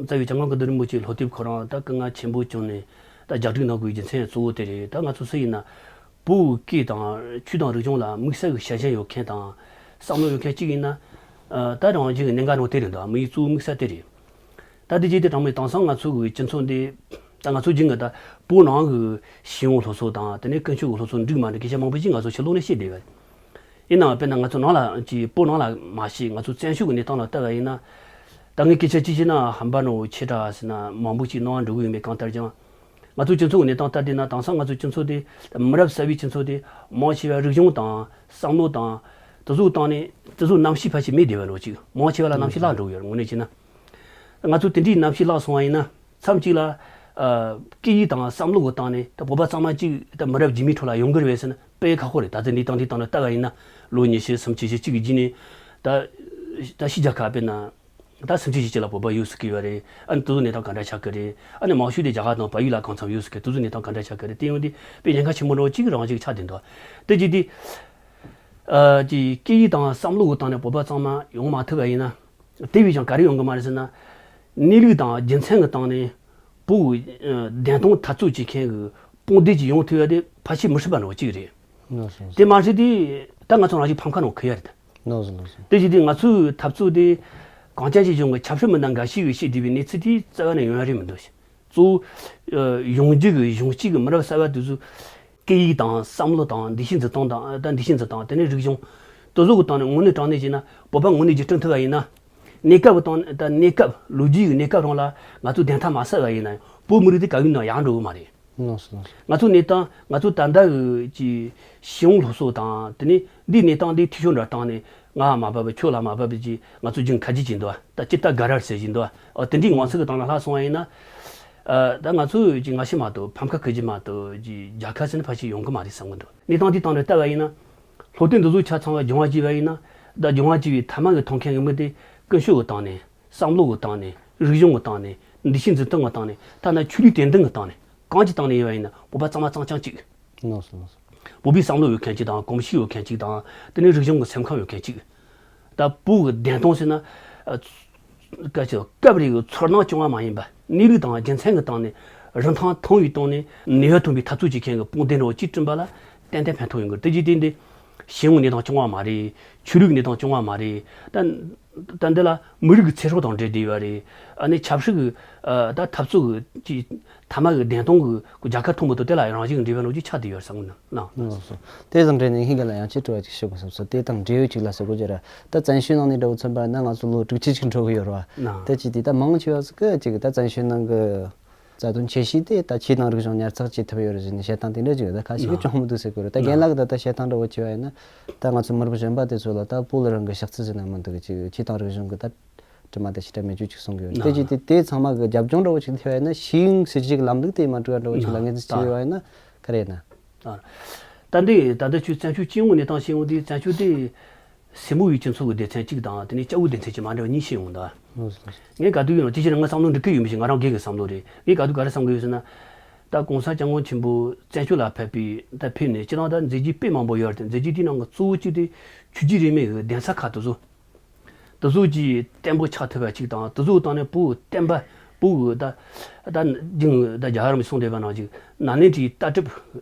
རྩ་བའི་བྱམས་མགོན་ཀུན་འདུས་རིན་པོ་ཆེའི་སློབ་དེབ་ཁོ་རང་ད་སྐུ་ངལ་ཆེན་པོ་བྱུང་ནས་ད་རྒྱག་སྒྲིག་གནང་དགོས་རྒྱུ་མཚན་གཙོ་བོ་དེ་རེད། ད་ང་ཚོ་སུ་ཡིན་ན་བོད་ཀྱི་སྐད་དང་ཆོས་དང་རིག་གཞུང་ལ་དམིགས་བསལ་གྱི་ཞེན་ཆགས་ཡོད་མཁན་དང་བསམ་བློ་ཡོད་མཁན་གཅིག་ཡིན་ན། ཨ། ད་རང་བཞིན་གྱི་གནད་འགག་ནང་དེ་རེད་འདུག། དམིགས་ཡུལ་གཙོ་བོ་དམིགས་ས་དེ་རེད། ད་དེ་རྗེས་དེ་དྲང་མོ་དེང་སང་ང་ཚོ་གི་སྤྱི་ཚོགས་འདི། ད་ང་ཚོ་རྒྱུན་གྱི་ད་བོད་ནང་གི་ཤེས་ཡོན་སློབ་གསོ་དང་། དེ་ནས་ཀུན་སྤྱོད་ཀྱི་སློབ་གསོ་འགྲིག་མ་འགྲིག་སྐད་ཆ་མང་པོ་ཞིག་ང་ཚོ་ཕྱི་ལོགས་ནས་བཤད་བསྡད་པ་རེད། ཡིན་ནའང་དཔེར་ན་ང་ཚོ་ནང་ལ་ཅིག་བོད་ནང་ལ་མ་ཤེས། ང་ཚོ་བཙན་བྱོལ་གྱི་གནས་སྟངས་ལ་ལྟ་བ་ཡིན་ན། ད་ངས་སྐད་ཆ་ཅིག་བཤད་ན་ཧམ་པ་ནོར་ཆེ་དྲགས་ཟེར་ན་མང་པོ་ཅིག་སྣང་བ་འགྲོ་གི་ཡོད་མེད་གང་ལྟར་ཀྱང་། ང་ཚོ་སྤྱི་ཚོགས་ཀྱི་གནས་སྟངས་ལྟ་བསྡད་ན། དེང་སང་ང་ཚོ་སྤྱི་ཚོགས་དེ་མི་རབས་གསར་བའི་སྤྱི་ཚོགས་དེ་མང་ཆེ་བ་རིག་གཞུང་དང་བསམ་བློ་དང་དེ་ཚོའི་སྟེང་ནས་དེ་ཚོའི་རྣམ་ཤེས་ཕལ་ཆེར་མེད་བསྡད་པ་འདྲ་ཅིག། མང་ཆེ་བ་ལ་རྣམ་ཤེས་བརླག་འགྲོ་གི་ཡོད་རེད། དངོས་གནས་བྱས་ན། ང་ཚོ་དེ་འདྲའི་རྣམ་ཤེས་བརླག་སོང་བ་ཡིན་ན། མཚམས་གཅིག་ལ། ཨ། སྐད་ཡིག་དང་བསམ་བློ་གི་སྟེང་ནས་ད་བོད་པ་གཙང་མ་གཅིག་ད་མི་རབས་རྗེས་མའི་ཁྲོད་ལ་ཡོང་གི་རེད་པས་ཟེར་ན་དཔེ་ཁག་པོ་རེད། ད་ལྟ་འདི་དང་འདི་དང་ལ་ལྟ་བ་ཡིན་ན། ལོ་ཉི་ཤུ་སུམ་ཅུ་བཞི་བཅུ་གི་རྗེས་ནས་ད། ད་ཕྱི་རྒྱལ་ཁག་དཔེར་ན་ད་སུམ་ཅུ་བཞི་བཅུ་ལ་བོད་པ་ཡོད་ཟེར་གི་ཡོད་རེད། ཨ་ནི་དེ་ཚོ་གནས་སྟངས་ག་འདྲ་ཆགས་ཀྱི་རེད། ཨ་ནི་མང་ཤོས་དེ་རྒྱ་གར་དང་བལ་ཡུལ་ལ་གང་འཚམ་ཡོད་ཟེར་གི། དེ་ཚོ་གནས་སྟངས་ག་འདྲ་ཆགས་ཀྱི་རེད། དེ་ཡོང་དུས་དཔེ་ཉེན་ཁ་ཆེན་པོ་འདྲ་བོ་གཅིག་རང་བཞིན་ཆགས་བསྡད་འདུག། དེ་བྱས་དུས། ཨ། ཅིག་སྐད་ཡིག་དང་བསམ་བློ་གི་སྟེང་ནས་བོད་པ་གཙང་མ་ཡོང་མ་ཐུབ་པ་ཡིན་ན། དེ་བས་ཀྱང་ག་རེ་ཡོང་གི་མ་རེད་ཟེར་ན། གནས་ལུགས་དང་རྒྱུ་མཚན་གྱི་སྟེང་ནས་བོད། ཨ། བདེན་མཐོང་འཐབ་རྩོད་བྱེད་མཁན་གྱི་དཔུང་སྡེ་ཅིག་ཡོང་ཐུབ་ཡ་དེ་ཕལ་ཆེར་མི་སྲིད་པ་འདྲ་བོ་གཅིག་རེད། ནོ་སོ་སོ། དེ་མ་རེད་དེ་ད་ང་ཚོ་རང་བཞིན་ཕམ་ཁ་ནང་འཁོད་ཡ་རེད། ནོ་སོ་སོ། དེ་བྱས་དུས་ང་ཚོའི་འཐབ་རྩོད་དེ་གང་ཅག་ཅིག་གཞུང་གི་ཆབ་སྲིད་མི་སྣ་འགའ་ཞིག་གིས་བཤད་བསྡད་པའི་གནས་ཚུལ་དེ་རྩ་བ་ནས་ཡོང་ཡ་རེད་མི་འདུག། གཙོ་བོ། ཨ། ཡོང་རྒྱུ་གི་གཞུང་གཅིག་གི་མི་རབས་གསར་པ་དེ་ཚོས་སྐད་ཡིག་དང་བསམ་བློ་དང་འདུ་ཤེས་འཛིན་སྟངས་དང་། ད་འདུ་ཤེས་འཛིན་སྟངས། དེ་ནས་རིག་གཞུང་། དེ་ཚོ་གི་སྟེང་ནས་དངོས་གནས་དྲང་གནས་བྱས་ན་བོད་པ་དངོས་གནས་ཀྱི་བསྐྲུན་ཐུབ་པ་ཡིན་ན། གནས་སྐབས་ཀྱི་སྟེང་ནས། ད་གནས་སྐབས་ལོ་རྒྱུས་ཀྱི་གནས་སྐབས་རང་ལ་ང་ཚོ་བདེན་མཐའ་མ་གསལ་བ་ཡིན་ན་ཡང་བོད་མི་རིགས་དེ་ག་ཡིན་ན་ཡར་འགྲོ་གི་མ་རེད། ལགས་སོ་ལགས་སོ། ང་ཚོ་གནས་སྟངས་ང་ཚོ་ད་ལྟ་གི་ཀྱི་ཤེས་ཡོན་སློབ་གསོ་དང་དེ་ནས་འདིའི་གནས་སྟངས་འདི་འཐུས་ཤོར་འདྲ་བཏང་ནས་ང་མ་བབས་ཁྱོད་ལ་མ་བབས་ཀྱི་ང་ཚོ་རྒྱུན་ཁ་རྒྱུ་ཅིག་འདུག་ད་ཅི་ལྟ་དགའ་རར་ཟེར་བཞིན་འདུག་ཨ་དེ་འདྲའི་ངང་ཚུལ་གི་སྟེང་ལ་ལྷག་སོང་བ་ཡིན་ན། ཨ་ད་ང་ཚོ་ཀྱི་ང་ཤི་མ་གཏོགས་ཕམ་ཁ་ཁུར་རྒྱུ་མ་གཏོགས་ཀྱི་རྒྱལ་ཁ་ཟེར་ན་ཕལ་ཆེར་ཡོང་གི་མ་རེད་བསམ་གི་འདུག་གནས་སྟངས་འདིའི་སྟེང་ནས་ལྟ་བ་ཡིན་ན། སློབ་དེབ་འདི་ཚོ་ཆ་ཚང་བ་སྦྱོང་བ་བྱས་པ་ཡིན་ན། ད་སྦྱོང་བ་བྱས་པའི་ཐ་མ་གི་ཐོན་མཁན་གི་མི་དེ་ཀུན་སྤྱོད་ཀྱི་སྟེང་ནས། བསམ་བློ་གི་སྟེང་ནས། རིག་གཞུང་གི་སྟེང་ནས། འདུ་ཤེས་འཛིན་སྟངས་ཀྱི་སྟེང་ནས། ཐ་ན་ཆོས་ལུགས་དད་འདུན་གྱི་སྟེང་ནས། གང་ཅིའི་སྟེང་ནས་ཡིན་པ་ཡིན་ན་བོད་པ་གཙང་མ་གཙང་རྐྱང་གཅིག་ལགས་སོ་ལགས་སོ། བོད་པའི་བསམ་བློ་ཡོད་མཁན་གཅིག་དང་གོམས་གཤིས་ཡོད་མཁན་གཅིག་དང་དེ་ནས་རིག་གཞུང་གི་སེམས་ཁམས་ཡོད་མཁན་གཅིག་ད་བོད་ཀྱི་བདེན་དོན་ཟེར་ན། ཨ་སྐབས་ཀྱི་སྐབས་རེ་གི་ཚོར་སྣང་བྱུང་བ་མ་ཡིན་པ་གནས་ལུགས་དང་རྒྱུ་མཚན་གྱི་སྟེང་ནས་རིན་ཐང་མཐོ་བའི་སྟེང་ནས་ནུས་པ་ཐོན་པའི་འཐབ་རྩོད་བྱེད་མཁན་གྱི་དཔུང་སྡེ་འདྲ་བོ་གཅིག་བསྐྲུན་པ་ལ་ཏན་ཏན་ཕན་ཐོགས་ཡོང་གི་རེད། དེ་རྗེས་དེ་འདི་ཤེས་ཡོན་གྱི་གནས་སྟངས་སྐྱོང་བ་མ་རེད། ཆོས་ལུགས་གནས་སྟངས་སྐྱོང་བ་མ་རེད། ད་ད་འདི་ལ་མི་རིགས་ཀྱི་ཚེ་སྲོག་དང་འབྲེལ་བསྡད་ཡོད་རེད། ཨ་ནི་ཆབ་སྲིད་ཀྱི་ཨ་ད་འཐབ་རྩོད་ཀྱི་ཅིག་ཐ་མ་གི་བདེན་དོན་གྱི་རྒྱལ་ཁ་ཐོབ་མི་ཐོབ་དེ་ལ་རང་བཞིན་གྱི་འབྲེལ་བ་འདྲ་བོ་ཅིག་ཆགས་བསྡད་ཡོད་རེད་བསམ་གི་འདུག་ལགས་སོ། དེ་དང་འབྲེལ་ནས་ངས་རྒན་ལགས་ལ་ཡང་ཅིག་དྲི་བ་ཅིག་ཞུ་དགོས་བསམ་སོང་། དེ་དང་འབྲེལ་ཡོད་ཅིག་ལ་ཟེར་དགོས་ཀྱི་རེད། ད་བཙན་བྱོལ་ནང་ནས་འདྲ་བོ་མཚོན་པ་ན་ང་ཚོ་ལོ་དྲུག་ཅུ་ཅིག་འགྲོ་གི་ཡོད་རེད་བ། ལགས། དེ་ཅིག་དེ་ད་མང་ཆེ་བ་ཟིག་གི་ཅིག་ད་བཙན་བྱོལ་ནང་གི་རྩ་དོན་ཆེ་ཤོས་དེ་ད་ཆོས་དང་རིག་གཞུང་ཉར་ཚགས་བྱེད་ཐུབ་ཡོད་རེད་ཟེར་ནས་བཤད་སྟངས་དེ་འདྲ་ཅིག་ཡོད། ད་ཁ་ཤས་ཀྱིས་ལགས། གྱོང་མི་འདུག་ཟེར་གི་རེད། ད་རྒན་ལགས་ཀྱིས་ད་ལྟ་བཤད་སྟངས་འདྲ་བོ་བྱས་པ་ཡིན་ན། ད་ང་ཚོ་མི་རབས་གཞོན་པ་དེ་ཚོ་ལ་ད་བོད་ལ་རང་གི་ཤག་རྩི་ཟེར་ན་མི་འདུག་གི་ཅིག་ཆོས་དང་རིག་གཞུང་གི་ད་དྲི་མ་དེ་ཞེ་དྲག་མེད་རྒྱུ་ཅིག་གསུང་གི་ཡོད། དེ་ཅིག་དེ་དེ་ཚང་མ་གི་རྒྱབ་ལྗོངས་འདྲ་བོ་ཅིག་ཐེ་བ་ཡིན་ན་ཤེས་ཡོན་སྲིད་བྱུས་ཀྱི་ལམ་ལུགས་དེ་མ་འགྲོ་བ་འདྲ་བོ་ཅིག་ལ་ངོས་འཛིན་བྱེད་ཡོད་པ་ཡིན་ན་ག་རེ་ཡིན་ན། ད་འདི་ད་ལྟ་ཁྱོད་བཙན་བྱོལ་སྤྱི་ཡོངས་གནས་སྟངས་ཤེས་ཡོང་དུས་བཙན་བྱོལ་དེ་སྲིན་མོ་བའི་སྤྱི་ཚོགས་ཀྱི་སྡེ་ཚན་གཅིག་དང་དེ་ནས་སྐྱ་བོའི་སྡེ་ཚན་གཅིག་མ་འདྲ་བ་གཉིས་ཤེས་ཡོང་ད། ངས་ག་དུས་ཡིན་རུང་ཅི་ཕྱིར་ངའི་བསམ་བློ་འགྲིག་གི་ཡོད་མི་ཤེས། ང་རང་སྒེར་གྱི་བསམ་བློ་རེད། ངས་ག་དུས་ག་རེ་བསམ་གི་ཡོད་ཟེར་ན། ད་གོང་ས་སྐྱབས་མགོན་ཆེན་པོ་བཙན་བྱོལ་ལ་ཕེབས་པའི་ད་ཕེབས་ནས་སྤྱི་བཏང་ད་མཛད་རྗེས་དཔེ་མང་པོ་ཡོད་རེད་དེ། མཛད་རྗེས་དེའི་ནང་གི་གཙོ་བོ་གཅིག་དེ་ཆོས་བརྒྱུད་རིས་མེད་ཀྱི་གདན་ས་ཁག་དེ་ཚོ། དེ་ཚོ་གྱིས་བརྟན་པོ་ཆགས་ཐུབ་པ་གཅིག་དང་། དེ་ཚོའི་སྟེང་ནས་བོད་བསྟན་པ་བོད་ཀྱི་ད་ད་ཅིང་ད་རྒྱལ་བ་རིན་པོ་ཆེ་གསུངས་བསྡད་པ་ནང་བཞིན་ན་ནིང་གི་ལྟ་གྲུབ་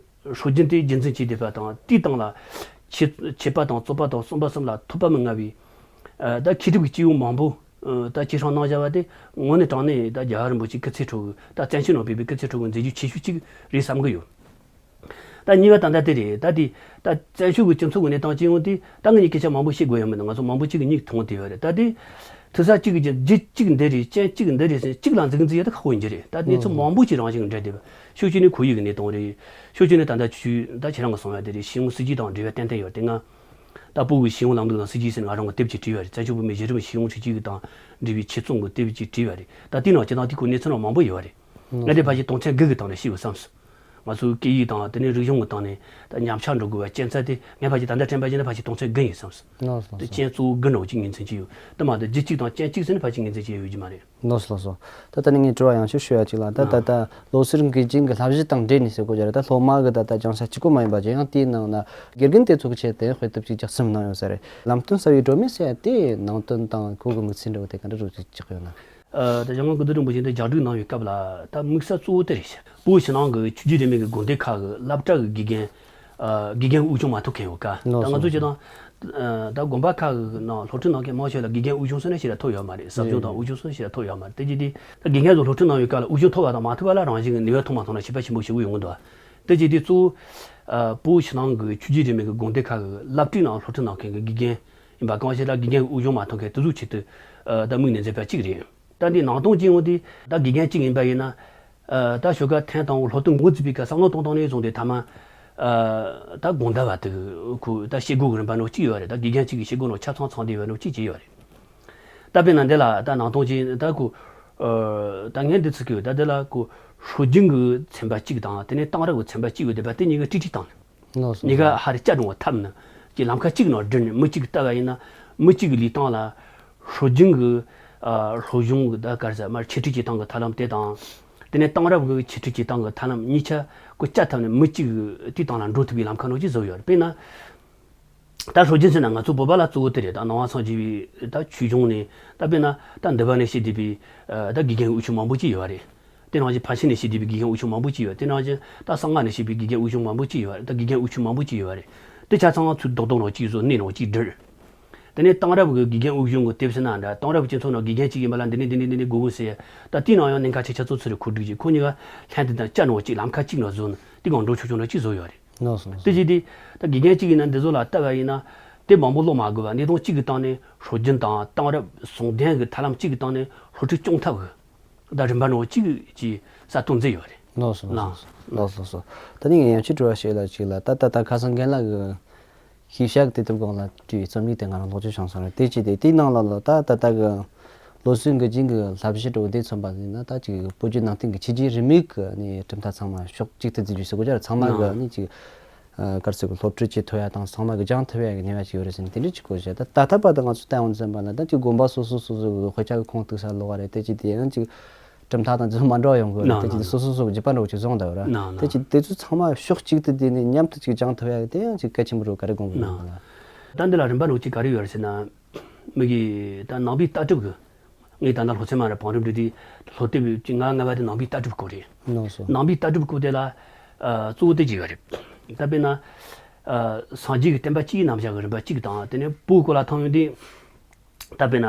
སྲོལ་རྒྱུན་དེ་རྒྱུན་འཛིན་བྱས་བསྡད་པ་དང་། དེའི་སྟེང་ལ་ཆོས་ཆོས་པ་དང་རྩོད་པ་དང་གསུམ་པ་གསུམ་ལ་ཐོབ་པ་མི་མངའ་བའི་ད་མཁས་གྲུབ་ཀྱི་སྐྱེས་བུ་མང་པོ་ད་སྐྱེད་སྲིང་གནང་བཞག་པ་དེ་དངོས་གནས་དྲང་གནས་ད་རྒྱལ་བ་རིན་པོ་ཆེ་སྐུ་ཚེ་ཁྲོ་གི་ད་བཙན་བྱོལ་ནང་ཕེབས་པའི་སྐུ་ཚེ་ཁྲོ་གི་མཛད་རྗེས་ཆེ་ཤོས་གཅིག་རེད་བསམ་གི་ཡོད། ད་གཉིས་པ་ད་ལྟ་དེ་རེད། ད་དེ་ད་བཙན་བྱོལ་གྱི་སྤྱི་ཚོགས་ཀྱི་གནས་སྟངས་ཅིག་ཡོང་དུས་ད་ངས་སྐད་ཆ་མང་པོ་བཤད་དགོས་ཡ་མི་འདུག་ང་ཚོ་མང་པོ་ཅིག་གིས་མིག་མཐོང་བསྡད་ཡོད་རེད། ད་དེ་ཐུག་ས་གཅིག་གི་རྒྱུ་གཅིག་འདི་རེད། རྐྱེན་གཅིག་འདི་རེད་ཟེར་གཅིག་ལ་འཛིན་འཛིན་ཡ་ད་ཁག་པོ་ཡིན་གྱི་རེད། ད་གནས་ཚུལ་མང་པོ་ཅིག་རང་བཞིན་འབྲེལ་བསྡད་པ། ཕྱོགས་གཅིག་ནས་ཁོར་ཡུག་གི་གནས་སྟངས་རེད། ཕྱོགས་གཅིག་ནས་ད་ལྟ་ཆུ་ད་ཁྱེད་རང་གིས་གསུངས་ཡ་དེ་རེད། ཤེས་ཡོན་སྲིད་བྱུས་དང་འབྲེལ་བ་ཏན་ཏན་ཡོད་རེད། དེ་སྔ་ད་བོད་ཀྱི་ཤེས་ཡོན་ལམ་ལུགས་དང་སྲིད་བྱུས་ཟེར་ནས་ང་རང་གིས་དེབ་ཅིག་བྲིས་ཡོད་རེད། བཙན་བྱོལ་བོད་མིའི་གཞི་རིམ་ཤེས་ཡོན་སྲིད་བྱུས་དང་འབྲེལ་བའི་ཆེད་རྩོམ་གྱི་དེབ་ཅིག་བྲིས་ཡོད་རེད། ད་དེའི་ནང་སྤྱིར་བཏང་དེའི་སྐོར་གནས་ཚུལ་རང་མང་པོ་ཡོད་རེད། ང་དེ་ཕལ་ཆེར་དོན་ཚན་དགུ་གི་སྟེང་ནས་བཤད་དགོས་བསམས་སོང་། ང་ཚོའི་སྐད་ཡིག་དང་དེ་ནས་རིག་གཞུང་གི་སྟེང་ནས་ད་ཉམས་ཆག་འགྲོ་དགོས་པའི་རྐྱེན་རྩ་དེ་ངས་ཕལ་ཆེར་ད་ལྟ་དྲན་པ་བྱས་ན་ཕལ་ཆེར་དོན་ཚན་དགུ་ཡིན་བསམས་སོང་། ལགས་སོ་ལགས་དེ་སོ། རྐྱེན་གཙོ་བོ་དགུ་འདྲ་བོ་ཅིག་ངོས་འཛིན་བྱས་ཡོད། དེ་མ་གཏོགས་རྒྱུ་གཅིག་དང་རྐྱེན་གཅིག་ཟེར་ནས་ཕལ་ཆེར་ངོས་འཛིན་བྱས་ཡོད་ཀྱི་མ་རེད། ལགས་སོ་ལགས་སོ། ད་ལྟ་ནས་ངས་དྲི་བ་ཡང་ཞིག་ཞུ་ཡ་གཅིག་ལ། ད་ད་ལྟ་ལོ་སར་འགོད་རྒྱུ་གི་བསླབ་གཞི་དང་འབྲེལ་ནས་ཟེར་དགོས་ཀྱི་རེད། ད་སློབ་མ་གི་ད་ལྟ་སྦྱང་ས་གཅིག་པོ་མ་ཡིན་པ་ཅིག་ཡང་དེའི་ནང་ན་དགེ་རྒན་དེ་ཚོ་གི་ཆེད་དུ་དཔེ་དེབ་ཅིག་ལྗགས་རྩོམ་གནང་ཡོད་ས་རེད། ལམ་སྟོན་གསར་བའི་སྒྲོན་མེ་ཟེར་ཡ་དེའི་ནང་དོན་དང་ཁོ་གི་དམིགས་ཚད་འདྲ་བོ་དེ་ག་འདྲ་རུ་ཅིག་ཆགས་ཡོད་ན། ཨ་ད་ཞང་ངམ་སྐུ་ཚེ་རིང་པོ་མཆོག་འདི་ལྗགས་སྒྲོག་གནང་བའི་སྐབས་ལ་ད་དམིགས་ས་གཙོ་བོ་དེ་རེད་ཤག་བོད་ཕྱི་ནང་གི་ཆོས་བརྒྱུད་རིས་མེད་ཀྱི་དགོན་སྡེ་ཁག་གི་སློབ་གྲྭ་གི་དགེ་རྒན་ཨ་དགེ་རྒན་དབུགས་སྦྱོང་མ་ཐོབ་མཁན་ཡོད་ཀ། ད་ལགས་ང་སོ་ཚོ་ཅིག་དང་། ཨ་ད་དགོན་པ་ཁག་གི་ནང་སློབ་ཁྲིད་གནང་མཁན་མང་ཆེ་བ་ལ་དགེ་རྒན་དབུགས་སྦྱོང་སོགས་ནི་ཞེ་དྲག་ཐོབ་ཡོད་མ་རེད། ཟབ་སྦྱོང་དང་དབུགས་སྦྱོང་སོགས་ཞེ་དྲག་ཐོབ་ཡོད་མ་རེད། དེ་བྱས་དུས་ད་དགེ་རྒན་ཚོ་སློབ་ཁྲིད་གནང་བའི་སྐབས་ལ་དབུགས་སྦྱོང་ཐོབ་པ་དང་མ་ཐོབ་པ་ལ་རང་བཞིན་གྱི་ནུས་པ་ཐོན་མ་ཐོན་ལ་ཁྱད་པར་ཆེན་པོ་ཞིག་ཡོང་གི་འདུག་དེ་བྱས་དུས་གཙོ་བོ་ཨ་བོད་ཕྱི་ནང་གི་ཆོས་བརྒྱུད་རིས་མེད་ཀྱི་དགོན་སྡེ་ཁག་གི་སློབ་ཁྲིད་ནང་སློབ་ཁྲིད་གནང་མཁན་གྱི་དགེ་རྒན་ཡིན་པ་གང་ཞིག་ལ་དགེ་རྒན་གྱི་དབུགས་སྦྱོང་མ་ཐོབ་མཁན་དེ་ཚོའི་ཆེད་དུ་ཨ་ད་དམིགས་ནས་མཛད་པ་གཅིག་རེད། ད་འདི་ནང་དོན་ཅིག་ཡོང་དུས་ད་དགེ་རྒན་གཅིག་ཡིན་པ་ཡིན་ན། ཨ་ད་ཞོགས་ཀ་ཐེངས་དང་པོ་སློབ་ཐུན་འགོ་བཙུགས་པའི་སྐབས་བསམ་བློ་གཏོང་སྟངས་ནས་བཟུང་སྟེ་ཐ་མ་ཨ་ད་དགོང་དག་བར་དུ་ཁོ་ད་བཤད་སྒོ་གི་རིམ་པ་ནང་གཅིག་ཡོད་རེད། ད་དགེ་རྒན་གཅིག་གིས་བཤད་སྒོ་ནང་ཆ་ཚང་ཚང་བསྡད་ཡོད་ནང་གཅིག་བྱས་ཡོད་རེད། ད་དཔེར་ན་འདི་ལ་ད་ནང་དོན་ཅིག་ད་ཁོ་ཨ་ད་ངས་འདི་ཚིག་གི་ད་འདི་ལ་ཁོ་སྲོལ་རྒྱུན་གྱི་ཚན་པ་གཅིག་དང་དེ་ནས་གཏང་རག་གི་ཚན་པ་གཅིག་ཡོད་བསྡད་པ་དེ་གཉིས་ཀ་ཀྲིག་ཀྲིག་བཏང་ནས། ལགས་སོ། གཉིས་ཀ་ཧ་རེ་བཅའ་འགྲོ་བ་ཐབས་ནི་ཀྱི་ལམ་ཁ་གཅིག་ནང་བསྒྲིལ་ནས་མི་གཅིག་གིས་ལྟ་བ་ཡིན་ན། མི་གཅིག་གི་ལུས་སྟེང་ལ་སྲོལ་རྒྱུན་གྱི་ཨ་སློབ་སྦྱོང་གི་ད་ག་རེ་ཟེར་མར་འཆད་ཁྲིད་བྱེད་སྟངས་ཀྱི་ཐབས་ལམ་དེ་དང་། དེ་ནས་གཏང་རག་གི་འཆད་ཁྲིད་བྱེད་སྟངས་ཀྱི་ཐབས་ལམ་གཉིས་ཆ་ཀོ་བཅའ་ཐབས་ནས་མི་གཅིག་གི་དེའི་སྟེང་ལ་འགྲོ་ཐུབ་པའི་ལམ་ཁ་ནང་གཅིག་བཟོས་ཡོད་རེད། དཔེར་ན། ད་སྲོལ་རྒྱུན་ཟེར་ན་ང་ཚོ་བོད་པ་ལ་གཙོ་བོ་དེ་རེད། ད་ནང་པ་སངས་རྒྱས་པའི་ད་ཆོས་འབྱུང་ནས་ད་དཔེར་ན་ད་འདུལ་བ་ནས་བཤད་བསྡད་པའི་ཨ་ད་དགེ་རྒན་གྱི་དབུ་ཆོས་མང་པོ་ཅིག་ཡོད་རེད། དེ་ནང་བཞིན་ཕར་ཕྱིན་ནས་བཤད་བསྡད་པའི་དགེ་རྒན་དབུ་ཆོས་མང་པོ་ཅིག་ཡོད། དེ་ནང་བཞིན་ད་གསང་སྔགས་ནས་བཤད་པའི་དགེ་རྒན་དབུ་ཆོས་མང་པོ་ཅིག་ཡོད་རེད། ད་དགེ་རྒན་དབུ་ཆོས་མང་པོ་ཅིག་ཡོད་རེད། དེ་ཆ་ཚང་ཚུར་རྡོག་རྡོག་ནང་གཅིག་བཟོས་སྣེ་ནང་གཅིག་བསྒྲིལ། དེ་ནས་གཏང་རག་གི་དགེ་རྒན་དབུ་གཞུང་གི་དེབ་ཟེར་ན་འདྲ། གཏང་རག་སྤྱི་ཚོགས་ནང་དགེ་རྒན་གཅིག་ཡིན་པ་ལ་འདི་ནས་འདི་ནས་དགོས་དགོས་ཟེར། ད་དེའི་ནང་ཡང་གནད་འགག་ཆེ་ཆ་ཚོ་ཚུར་རེ་གོ་སྒྲིག་བྱས། ཁོ་གཉིས་ཀ་ལྷན་དུ་དང་བཅའ་ནང་གཅིག་ལམ་ཁ་གཅིག་ནང་བཟོས་ནས་དེ་གང་འགྲོ་ཆོག་ཆོག་འདྲ་གཅིག་བཟོས་ཡོད་རེད། ལགས་སོ་ལགས་སོ། དེ་བྱས་དུས་ད་དགེ་རྒན་གཅིག་ཡིན་ན་འདི་ཚོ་ལ་ལྟ་བ་ཡིན་ན། དེབ་མང་པོ་ཀློག་མ་དགོས་པ་གནས་སྟངས་གཅིག་གི་སྟེང་ནས་སྲོལ་རྒྱུན་དང་གཏང་རག་ཟུང་ལྡན་གྱི་ཐབས་ལམ་གཅིག་གི་སྟེང་ནས་སློབ་ཁྲིད་སྐྱོང་ཐབས་ཀྱི་ད་རིམ་པ་ནང་གཅིག་གི་གསར་གཏོད་མཛད་ཡོད་རེད། ལགས་སོ་ལགས་སོ་ལགས་སོ་ལགས་སོ། ད་ནི་ངས་ཡང་ཅིག་དྲི་བ་བཤད་ལ་ཅིག་ལ། ད་ད་ད་ཁ་སང་རྒན་ལགས་ཀྱི་ཤེས་བྱ་གི་དེབ་ཐེར་སྒང་ལ་བྲིས་པའི་རྩོམ་ཡིག་དེ་ང་རང་ཀློག་རྒྱུ་བྱུང་སོང་རེད། དེ་ཅི་སྟེ་དེའི་ནང་ལ་ལ་ད་ད་ད་གི་ལོ་སི་གི་ཅིང་གི་བསླབ་གཞི་འགྲོ་འདི་མཚོན་པ་ཡིན་ན། ད་ཅིག་བོད་བརྒྱུད་ནང་བསྟན་གྱི་ཆོས་བརྒྱུད་རིས་མེད་ཀྱི་ནི་གྲུབ་མཐའ་ཚང་མ་ཕྱོགས་གཅིག་ཏུ་འཛིན་རྒྱུ་ཟེར་དགོས་ཀྱི་རེད། ཚང་མ་གི་ནི་ཅིག་ག་རེ་ཟེར་དགོས། སློབ་ཁྲིད་བྱེད་ཐུབ་ཡ་དང་ཚང་མ་གི་སྦྱང་ཐུབ་ཡ་གི་ནུས་པ་ཅིག་ཡོད་རེད་ཟེར་ནས་དེ་འདྲ་ཅིག་གོ་བྱས། ད་ད་ལྟ་བར་དུ་ང་ཚོ་བལྟས་ཡོང་ཙམ་པ་ན་ད་ཅིག་དགོན་པ་སོ་སོ་སོ་སོ་གི་དཔེ་ཆ་གི་ཁུངས་གཏུགས་ས་ལོགས་པ་རེད། དེ་ཅི་དེ་ཡང་ཅིག་གྲུབ་མཐའ་དང་རྫུན་མ་འདྲ་བ་ཡོང་གི་རེད། ལགས་དེ་ཅི་ལགས་དེ་སོ་སོ་སོ་གི་རྒྱུད་པ་འདྲ་བོ་ཅིག་བཟུང་བསྡད་ཡོད་ར། ལགས་དེ་ལགས། ཅི་དེ་ཚོ་ཚང་མ་ཕྱོགས་གཅིག་ཏུ་བསྡུས་ནས་མཉམ་དུ་ཅིག་སྦྱང་ཐུབ་ཡ་གི་དེ་ཡང་ཅིག་གལ་ཆེན་པོ་རེད་ག་རེ་དགོངས་གི་ཡོད་ལགས། ལགས། ད་འདི་ལ་རིམ་པ་འདྲ་བོ་ཅིག་ག་རེ་ཡོད་རེད་ཟེར་ན། མི་གིས་ད་ནང་པའི་ལྟ་གྲུབ་གི། ངས་ད་ལྟ་སློབ་ཚན་མ་རེད། བང་རིམ་འགྲིག་དུས་སློབ་དེབ་ཅིག་ང་ལྔ་པ་དེ་ནང་པའི་ལྟ་གྲུབ་སྐོར་རེད། ལགས་སོ། ནང་པའི་ལྟ་གྲུབ་སྐོར་དེ་ལ་ཨ་གཙོ་བོ་དེ་ཅིག་ཡོད་རེད། ད་དཔེར་ན་ཨ་སངས་རྒྱས་ཀྱི་བསྟན་པ་སྤྱིའི་རྣམ་གཞག་གི་རིམ་པ་གཅིག་དང་། དེ་ནས་བོད་སྐོར་ལ་ཐོན་ཡོང་དུས། ད་དཔེར་ན་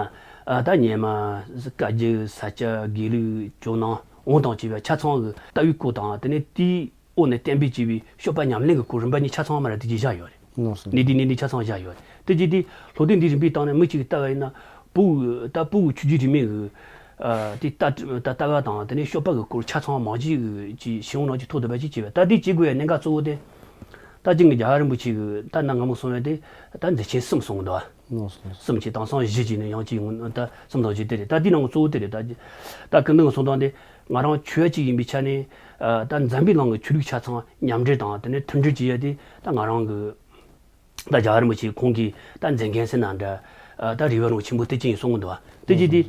ཨ་ད་སྙེ་མ། བཀའ་བརྒྱུད། ས་སྐྱ། དགེ་ལུགས། ཇོ་ནང་། འོང་དང་བཅས་པའི་ཆ་ཚང་གི་ལྟ་བའི་སྐོར་དང་། དེ་ནས་དེའི་འོག་ནས་བསྟན་པའི་སྐྱེས་བུའི་སྤྱོད་པ་ཉམས་ལེན་གྱི་སྐོར་རིམ་པ་གཉིས་ཆ་ཚང་མ་ར་དེ་གྱིས་བཞག་ཡོད་རེད། ལགས་སོ། གནས་དེ་གནས་དེ་ཆ་ཚང་བཞག་ཡོད་རེད། དེ་གྱིས་དེ་སློབ་དེབ་འདི་རིམ་པའི་སྟེང་ནས་མི་གཅིག་གིས་ལྟ་བ་ཡིན་ན། བོད་ད་བོད་ཀྱི་ཆོས་བརྒྱུད་རིས་མེད་ཀྱི་ཨ་དེ་ལྟ་ད་ལྟ་བ་དང་། དེ་ནས་སྤྱོད་པ་གི་སྐོར་ཆ་ཚང་མང་ཇི་གི་ཅིག་ཤེས་ཡོན་ནང་ཅིག་ཐོབ་ཐུབ་པ་ཅིག་བྱེད་པ། ད་དེ་བྱེད་དགོས་ཡ་གནད་འགག་གཙོ་བོ་དེ། ད་ཅིག་གི་རྒྱལ་བ་རིན་པོ་ཆེ་གི་ད་གནའ་སྔ་མོ་གསུང་བ་དེ་ད་མཛད་ཆེན་གསུམ་གསུང་གི་འདུག་བ། ལགས་སོ། གསུམ་གྱི་དེང་སང་བཞི་གྱི་ནི་ཡང་གཅིག་ཡོང་ད་གསུམ་དང་བཞི་དེ་རེད། ད་དེའི་ནང་གི་གཙོ་བོ་དེ་རེད། ད་ད་ཀུན་མདུན་གྱི་གསུང་སྟངས་དེ་ང་རང་ཆོས་པ་གཅིག་ཡིན་པའི་ཆ་ནས་ཨ་ད་འཛམ་བུའི་གླིང་གི་ཆོས་ལུགས་ཆ་ཚང་མཉམ་འབྲེལ་དང་། དེ་ནས་མཐུན་སྒྲིལ་བྱེད་ཡ་དེ་ད་ང་རང་གི་ད་རྒྱལ་བ་རིན་པོ་ཆེ་ཁོང་གིས་ད་མཛད་འགན་ཟེར་ན་འདྲ། ཨ་ད་རེ་བ་རང་ཆེན་པོ་དེ་ཅིག་ཡིན་གསུང་གི་འདུག་བ། དེ་གྱིས་དེ་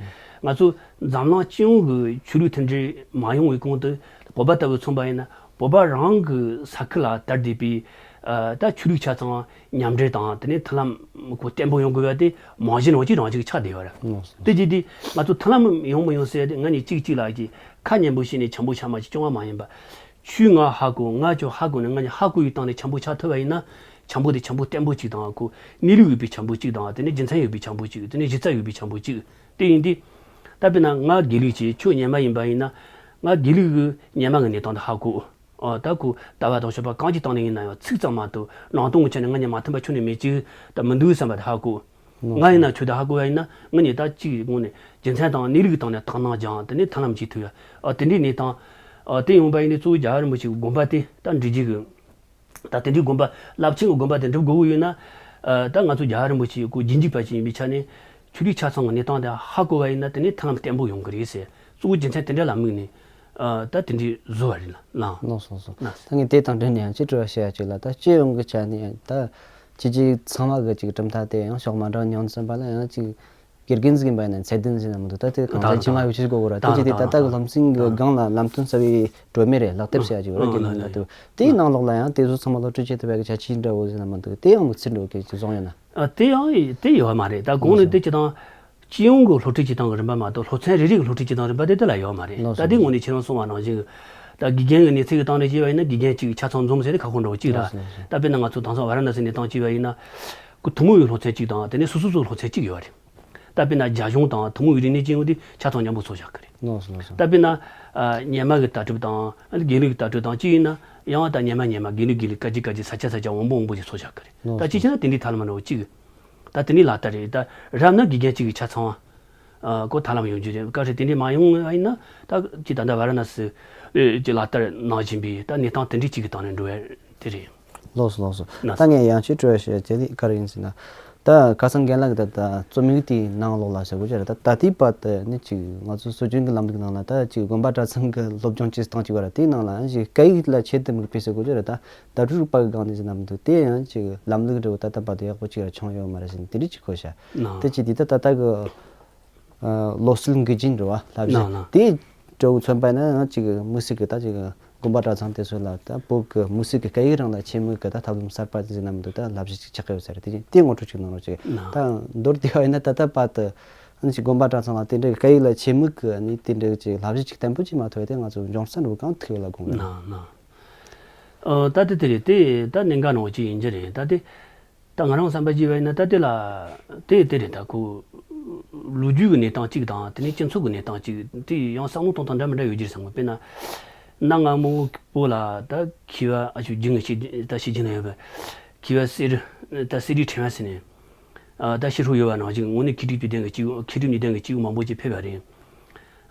ང་ཚོ་འཛམ་གླིང་སྤྱི་ཡོངས་ཀྱི་ཆོས་ལུགས་མཐུན་སྒྲིལ་མ་ཡོང་བའི་གོང་དུ་བོད་པ་ལྟ་བུ་མཚོན་པ་ཡིན་ན། བོད་པ་རང་གི་ས་ཁུལ་ལ་དར་བསྡད་པའི་ཨ་ད་ཆོས་ལུགས་ཆ་ཚང་མཉམ་འབྲེལ་དང་། དེ་ནས་མཐུན་ལམ་ཁོ་བརྟན་པོ་ཡོང་དགོས་པ་དེ་རྨང་གཞི་ནང་གཅིག་རང་གཅིག་ཆགས་བསྡད་ཡོད་རེད། དེ་གྱིས་དེ་ང་ཚོ་མཐུན་ལམ་ཡོང་མི་ཡོང་ཟེར་ཡ་དེ་ང་གཉིས་གཅིག་གཅིག་ལ་གཅིག་ཁ་ཉན་པོ་བྱས་ནས་འཆམ་པོ་ཆགས་མ་བྱས་སྐྱོ་བ་མ་ཡིན་པ། ཁྱོས་ང་ཧ་གོ། ང་ཁྱོད་ཧ་གོ་ནས་ང་གཉིས་ཧ་གོ་བའི་སྟེང་ནས་འཆམ་པོ་ཆགས་ཐུབ་པ་ཡིན་ན། འཆམ་པོ་དེ་འཆམ་པོ་བརྟན་པོ་གཅིག་དང་། ཁོ་གནས་ལུགས་ཡོད་པའི་འཆམ་པོ་གཅིག་དང་། དེ་ནས་རྒྱུ་མཚན་ཡོད་པའི་འཆམ་པོ་གཅིག། དེ་ནས་གཞི་རྩ་ཡོད་པའི་འཆམ་པོ་གཅིག། དེ་ཡིན་དུས་ད་དཔེར་ན་ང་དགེ་ལུགས་ཀྱི་ཁྱོད་རྙིང་མ་ཡིན་པ་ཡིན་ན། ང་དགེ་ལུགས་ཀྱི་རྙིང་མ་གི་གནས་སྟངས་དེ་ཧ་གོ། ཨ་ད་ཁོ་ལྟ་བ་དང་སྤྱོད་པ་གང་གི་སྟེང་ནས་ཡིན་ན་ཡང་ཚིག་ཙམ་མ་གཏོགས་ནང་དོན་གྱི་ཆ་ནས་ང་གཉིས་མ་མཐུན་པ་ཁྱོན་ནས་མེད་ཅིག་ད་མི་འདུག་བསམ་པ་དེ་ཧ་གོ། ང་ཡིན་ན་ཁྱོད་དེ་ཧ་གོ་བ་ཡིན་ན། ང་གཉིས་ད་གཅིག་ངོས་ནས་རྒྱུ་མཚན་དང་གནས་ལུགས་ཀྱི་སྟེང་ནས་དག་སྣང་སྦྱངས། དེ་ནས་མཐུན་ལམ་གཅིག་ཐུབ་ཡ། ཨ་དེ་འདྲའི་གནས་སྟངས། ཨ་དེ་ཡོང་པ་ཡིན་ན་གཙོ་བོ་རྒྱལ་བ་རིན་པོ་ཆེའི་དགོངས་པ་དེ་ད་འགྲིག་རྒྱུ་གི། ད་དེ་འདྲའི་དགོངས་པ་རླབས་ཆེན་གྱི་དགོངས་པ་དེ་འགྲུབ་དགོས་ཀྱི་ཡོད་ན། ཨ་ད་ང་ཚོ་རྒྱལ་བ་རིན་པོ་ཆེའི་སྐུ་རྗེས་འཇུག་པ་ཅིག་ཡིན་པའི་ཆ་ནས་ཆོས་ལུགས་ཆ་ཚང་གི་གནས་སྟངས་དེ་ཧ་གོ་བ་ཡིན་ན། དེ་ནས་མཐུན་ལམ་བརྟན་པོ་ཡོང་གི་རེད་ཟེར། གཙོ་བོ་རྒྱུ་མཚན་དེ་འདྲ་ལ་དམིགས་ནས་ཨ་ད་དེ་འདྲའི་བཟོ་བ་རེད་ལགས། ལགས་སོ་ལགས་སོ། ད་ངས་དེ་དང་འབྲེལ་ནས་ཡང་ཅིག་དྲི་བ་བཤད་ཡ་ཅིག་ལ། ད་སྤྱི་ཡོངས་ཀྱི་ཆ་ནས་ད་ཁྱེད་ཀྱིས་ཚང་མ་གི་ཅིག་གྲུབ་མཐའ་དེ་ཡང་ཕྱོགས་མ་འདྲ་མྱོང་ཙམ་པ་ལ་ཡང་ཅིག་དགེ་རྒན་ཟིག་ཡིན་པ་ཡིན་ན་ཚད་ལྡན་ཟིག་ན་མི་འདུག་ད་དེ་གང་ཟག་ཕྱི་མ་ཡོད་ཕྱིར་གོ་གོ་ར། དེ་ཅི་དེ་ད་ལྟ་གི་སློབ་ཚན་གི་སྒང་ལ་ལམ་སྟོན་གསར་བའི་སྒྲོན་མེ་རེད། ལག་དེབ་ཟེར་ཡ་ཅིག་ཡོད་ར། དགེ་རྒན་ལ་དེ་དེའི་ནང་ལོགས་ལ་ཡང་དེ་ཚོ་ཚང་མ་སློབ་ཁྲིད་བྱེད་ཐུབ་པའི་གི་བྱ་ཆས་འདྲ་བོ་ཟིག་ན་མི་འདུག་དེ་ཡང་དམིགས་བསལ་འགྲོ་གི་ཅིག་བཟུང་ཡོད་ན། ཨ་དེ་ཡང་དེ་ཡོད་མ་རེད། ད་གོང་ནས་དེ་ཅི་དང་། སྤྱི་ཡོངས་ཀྱི་སློབ་ཁྲིད་བྱེད་སྟངས་ཀྱི་རིམ་པ་མ་གཏོགས་སློབ་ཚན་རེ་རེ་གི་སློབ་ཁྲིད་བྱེད་སྟངས་རིམ་པ་དེ་དེ་ལ་ཡོད་མ་རེད། ད་དེ་ངོས་ནས་ཁྱེད་རང་གསུངས་པ་ནང་བཞིན་གྱི་ད་དགེ་རྒན་གྱི་གནས་ཚད་ཀྱི་སྟེང་ནས་བྱས་པ་ཡིན་ན་དགེ་རྒན་གཅིག་ཆ་ཚང་འཛོམས་ཟེར་ཏེ་ཁ་ཁོ་འདྲ་བོ་གཅིག་ར། ད་དཔེར་ན་ང་ཚོ་དེང་སང་ཝཱ་ར་ཎ་སི་གནས་སྟངས་བྱས་པ་ཡིན་ན། ཁོ་ཐུན་མོང་བའི་སློབ་ཚན་གཅིག་དང་། དེ་ནས་སོ་སོ་སོའི་སློབ་ཚན་གཅིག་ཡོད་རེད། ད་དཔེར་ན་རྒྱ་གཞུང་དང་ཐུན་མོང་བའི་རིག་གནས་ཅན་ཡོད་དེ་ཆ་ཚང་མཉམ་པོ་ཚོགས་བཞག་གི་རེད། ད་དཔེར་ན་ཨ་རྙིང་མ་གི་ལྟ་གྲུབ་དང་དགེ་ལུགས་ཀྱི་ལྟ་གྲུབ་དང་གཅིག་ཡིན་ན། ཡང་ད་རྙིང་མ་རྙིང་མ། དགེ་ལུགས་དགེ་ལུགས། སྐད་ཅིག་སྐད་ཅིག། ས་སྐྱ་ས་སྐྱ། དབང་པོ་དབང་པོ་ཅིག་ཚོགས་བཞག་གི་རེད། ད་གཅིག་བྱས་ན་དེ་འདྲའི་ཐབས་ལམ་འདྲ་བོ་གཅིག་ད་དེ་ནི་ལག་བསྟར་རེད། ད་རབ་ན་དགེ་རྒན་གཅིག་གི་ཆ་ཚང་ཨ་ཁོ་ཐབས་ལམ་ཡོང་རྒྱུ་རེད། གལ་སྲིད་དེ་འདྲས་མ་ཡོང་བ་ཡིན་ན། ད་ཅི་ད་ལྟ་ཝཱ་ར་ཎ་སི་ཨེ་ཅི་ལག་བསྟར་གནང་བཞིན་པའི་ད་གནས་སྟངས་དེ་འདྲས་གཅིག་གི་སྟེང་ནས་འགྲོ་ཡ་དེ་རེད། ལགས་སོ་ལགས་སོ། ལགས་སོ། ད་ངས་ཡང་ཅིག་དྲི་བ་ཞུ་ཡ་དེ་ནི་ག་རེ་ཡིན་ཟེར་ན། ད་ཁ་སང་རྒན་ལགས་ཀྱིས་ད་ད་རྩོམ་ཡིག་དེའི་ནང་ལོགས་ལ་ཟེར་དགོས་ཀྱི་རེད། ད་ད་ལྟའི་བར་དུ་ནི་ཅིག་ང་ཚོ་སྲོལ་རྒྱུན་གྱི་ལམ་ལུགས་ནང་ལ་ད་ཅིག་དགོན་པ་གྲྭ་ཚང་གི་སློབ་སྦྱོང་བྱེད་སྟངས་ཅིག་ཡོད་རེད། དེའི་ནང་ལ་ཅིག་སྐད་ཡིག་ལ་ཆེད་དུ་དམིགས་པའི་ཟེར་དགོས་ཀྱི་རེད། ད་ད་རུ་རིག་པ་གི་སྒང་ནས་ཟེར་ན་མི་འདུག་དེ་ཡང་ཅིག་ལམ་ལུགས་འདྲ་བོ་ད་ལྟ་བར་དུ་ཡག་པོ་ཅིག་ལ་བྱུང་ཡོད་མ་རེད་ཟེར་ནས་དེ་འདྲ་ཅིག་གོ་ཤག་ན། དེ་ཅི་དེ་ད་ད་ལྟ་གི་ཨ་བློ་གསལ་མགུལ་རྒྱན་འདྲ་བ་བསླབ་གཞི་ན་ན། དེ་འདྲ་བོ་མཚོན་པ་ན་ཅིག་དམིགས་བསལ་གི་ད་ཅིག་དགོན་པ་གྲྭ་ཚང་དེ་ཚོ་ལ་ད་བོད་ཀྱི་དམིགས་བསལ་གི་སྐད་ཡིག་རང་ལ་ཆེད་དམིགས་གི་ད་ཐབས་ལམ་གསར་པ་ཟེར་ན་མི་འདུག་ད་བསླབ་གཞི་ཅིག་ཆགས་ཀྱི་ཡོད་ས་རེད། དེ་དེ་ངོ་སྤྲོད་ཅིག་གནང་རོགས་ཅིག་ན། ད་མདོར་བསྡུས་པ་ཡིན་ན་ད་ལྟ་བར་དུ་ཨ་ནི་ཅིག་དགོན་པ་གྲྭ་ཚང་ལ་དེ་འདྲའི་སྐད་ཡིག་ལ་ཆེད་དམིགས་གི་ནི་དེ་འདྲའི་ཅིག་བསླབ་གཞི་ཅིག་བརྟན་པོ་ཅིག་མ་ཐོབ་པ་དེ་ང་ཚོ་འབྱུང་ས་འདྲ་བོ་གང་ཐུག་ཡོད་ལ་དགོངས་ན། ན་ན། ཨ་ད་དེ་དེ་རེད། དེ་ད་གནད་འགག་ནང་ཅིག་ཡིན་གྱི་རེད། ད་དེ་ད་ང་རང་བསམ་པ་བྱས་པ་ཡིན་ན་ད་དེ་ལ་དེ་དེ་རེད། ད་ཁོ་ལོ་རྒྱུས་ཀྱི་གནས་སྟངས་གཅིག་དང་། དེ་ནས་སྤྱི་ཚོགས་ཀྱི་གནས་སྟངས་གཅིག་དེ་ཡང་བསམ་བློ་གཏོང་སྟངས་འདྲ་མི་འདྲ་ཡོད་ཀྱི་རེད་བསམ་གི། དཔེར་ན་གནའ་སྔ་མོ་བོད་ལ་ད་མཁས་པ་ཨ་ཆོས་རྒྱུན་གྱི་ཤེས་ད་ཤེས་རྒྱུན་ན་ཡོད་པའི་མཁས་པ་གསེར་ད་གསེར་རིའི་ཕྲེང་བ་ཟེར་ནས་ཨ་ད་ཕྱི་སྲོལ་ཡོད་པ་ནང་བཞིན་དངོས་གནས་མཁས་གྲུབ་ཀྱི་ལྡན་གྱི་སྐྱེས་བུ་མཁས་གྲུབ་གཉིས་ལྡན་གྱི་སྐྱེས་བུ་མང་པོ་ཅིག་ཕེབས་པ་རེད།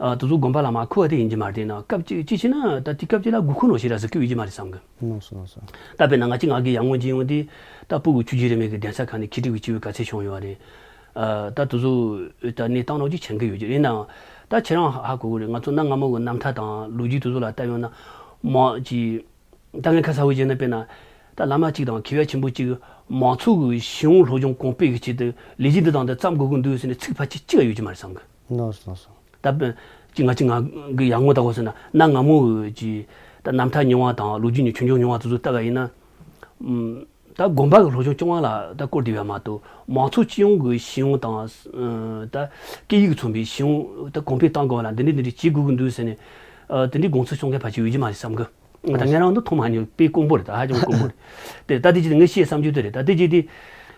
ཨ། དེ་ཚོ་དགོན་པ་ལ་མ་མཁོ་བ་དེ་ཡིན་གྱི་མ་རེད། དེ་ན་སྐབས་གཅིག་གཅིག་བྱས་ན་ད་དེ་སྐབས་གཅིག་ལ་དགོས་མཁོ་ནང་བཞིན་ར་ཟིག་གི་ཡོད་ཀྱི་མ་རེད་བསམ་གི། ལགས་སོ་ལགས་སོ། ད་དཔེར་ན་ང་གཅིག་ང་གི་ཡར་སྔོན་གྱི་ཡོང་དུས་ད་སྤུ་གུ་ཆོས་བརྒྱུད་རིས་མེད་ཀྱི་གདན་ས་ཁག་ནས་ཁྱི་ཕྲུག་གི་སྐྱེས་བུ་ག་ཚད་བྱུང་ཡོད་རེད། ཨ། ད་དེ་ཚོ་ད་གནས་སྟངས་ནང་གཅིག་མཁྱེན་གི་ཡོད་ཀྱི་རེད། ཡིན་ནའང་ད་ཁྱེད་རང་ཧ་གོ་གི་རེད། ང་ཚོ་གནའ་སྔ་མོ་གི་རྣམ་ཐར་དང་ལོ་རྒྱུས་དེ་ཚོ་ལ་ལྟ་ཡོང་ན་མང་གི། ད་ངས་ཁ་གསལ་བོ་བྱས་ན་དཔེར་ན། ད་བླ་མ་གཅིག་དང་མཁས་པ་ཆེན་པོ་གཅིག་གིས་མང་ཚོགས་ཀྱི་ཤེས་ཡོན་སློབ་སྦྱོང་གོང་སྤེལ་གྱི་ཆེད་དུ་ལས་གཞི་འདི་དང་འདི་བརྩམས་དགོས་ཀྱི་འདུག་ཟེར་ནས་ཚིག་ཕལ་ཆེར་གཅིག་ཡང་ཡོད་ཀྱི་མ་རེད་བསམ་གི། ལགས་སོ་ལགས་སོ། ད་དཔེར་ཅིག་ང་གཅིག་ང་གི་ཡར་སྔོན་ལྟ་བུ་ཟེར་ན་གནའ་སྔ་མོ་གི་ད་རྣམ་ཐར་རྙིང་བ་དང་ལོ་རྒྱུས་ཀྱི་ཆོས་འབྱུང་རྙིང་བ་དེ་ཚོ་ལྟ་བ་ཡིན་ན། ཨམ། ད་དགོན་པ་གི་སློབ་སྦྱོང་སྐྱོང་བ་ལ་ད་སྐོར་དེ་ཡོད་མ་གཏོགས་མང་ཚོགས་སྤྱི་ཡོངས་ཀྱི་ཤེས་ཡོན་དང་། ཨ། ད་སྐད་ཡིག་མཚོན་པའི་ཤེས་ཡོན་ད་གོང་འཕེལ་གཏང་དགོས་པ་ལ་འདི་འདྲ་འདི་འདྲ་བྱེད་དགོས་ཀྱི་འདུག་ཟེར་ནས། ཨ། དེ་འདྲའི་དགོངས་ཚུལ་སོང་མཁན་ཕལ་ཆེར་ཡོད་ཀྱི་མ་རེད་བསམ་གི། ད་ངས་རང་འདི་མཐོང་མ་མྱོང་། དཔེ་དཀོན་པོ་རེད། ད་ཧ་ཅང་དཀོན་པོ་རེད། དེ་ད་དེ་ཅི་སྟེ་ངས་བཤད་བསམ་རྒྱུ་དེ་རེད། ད་དེ་ཅི་སྟེ།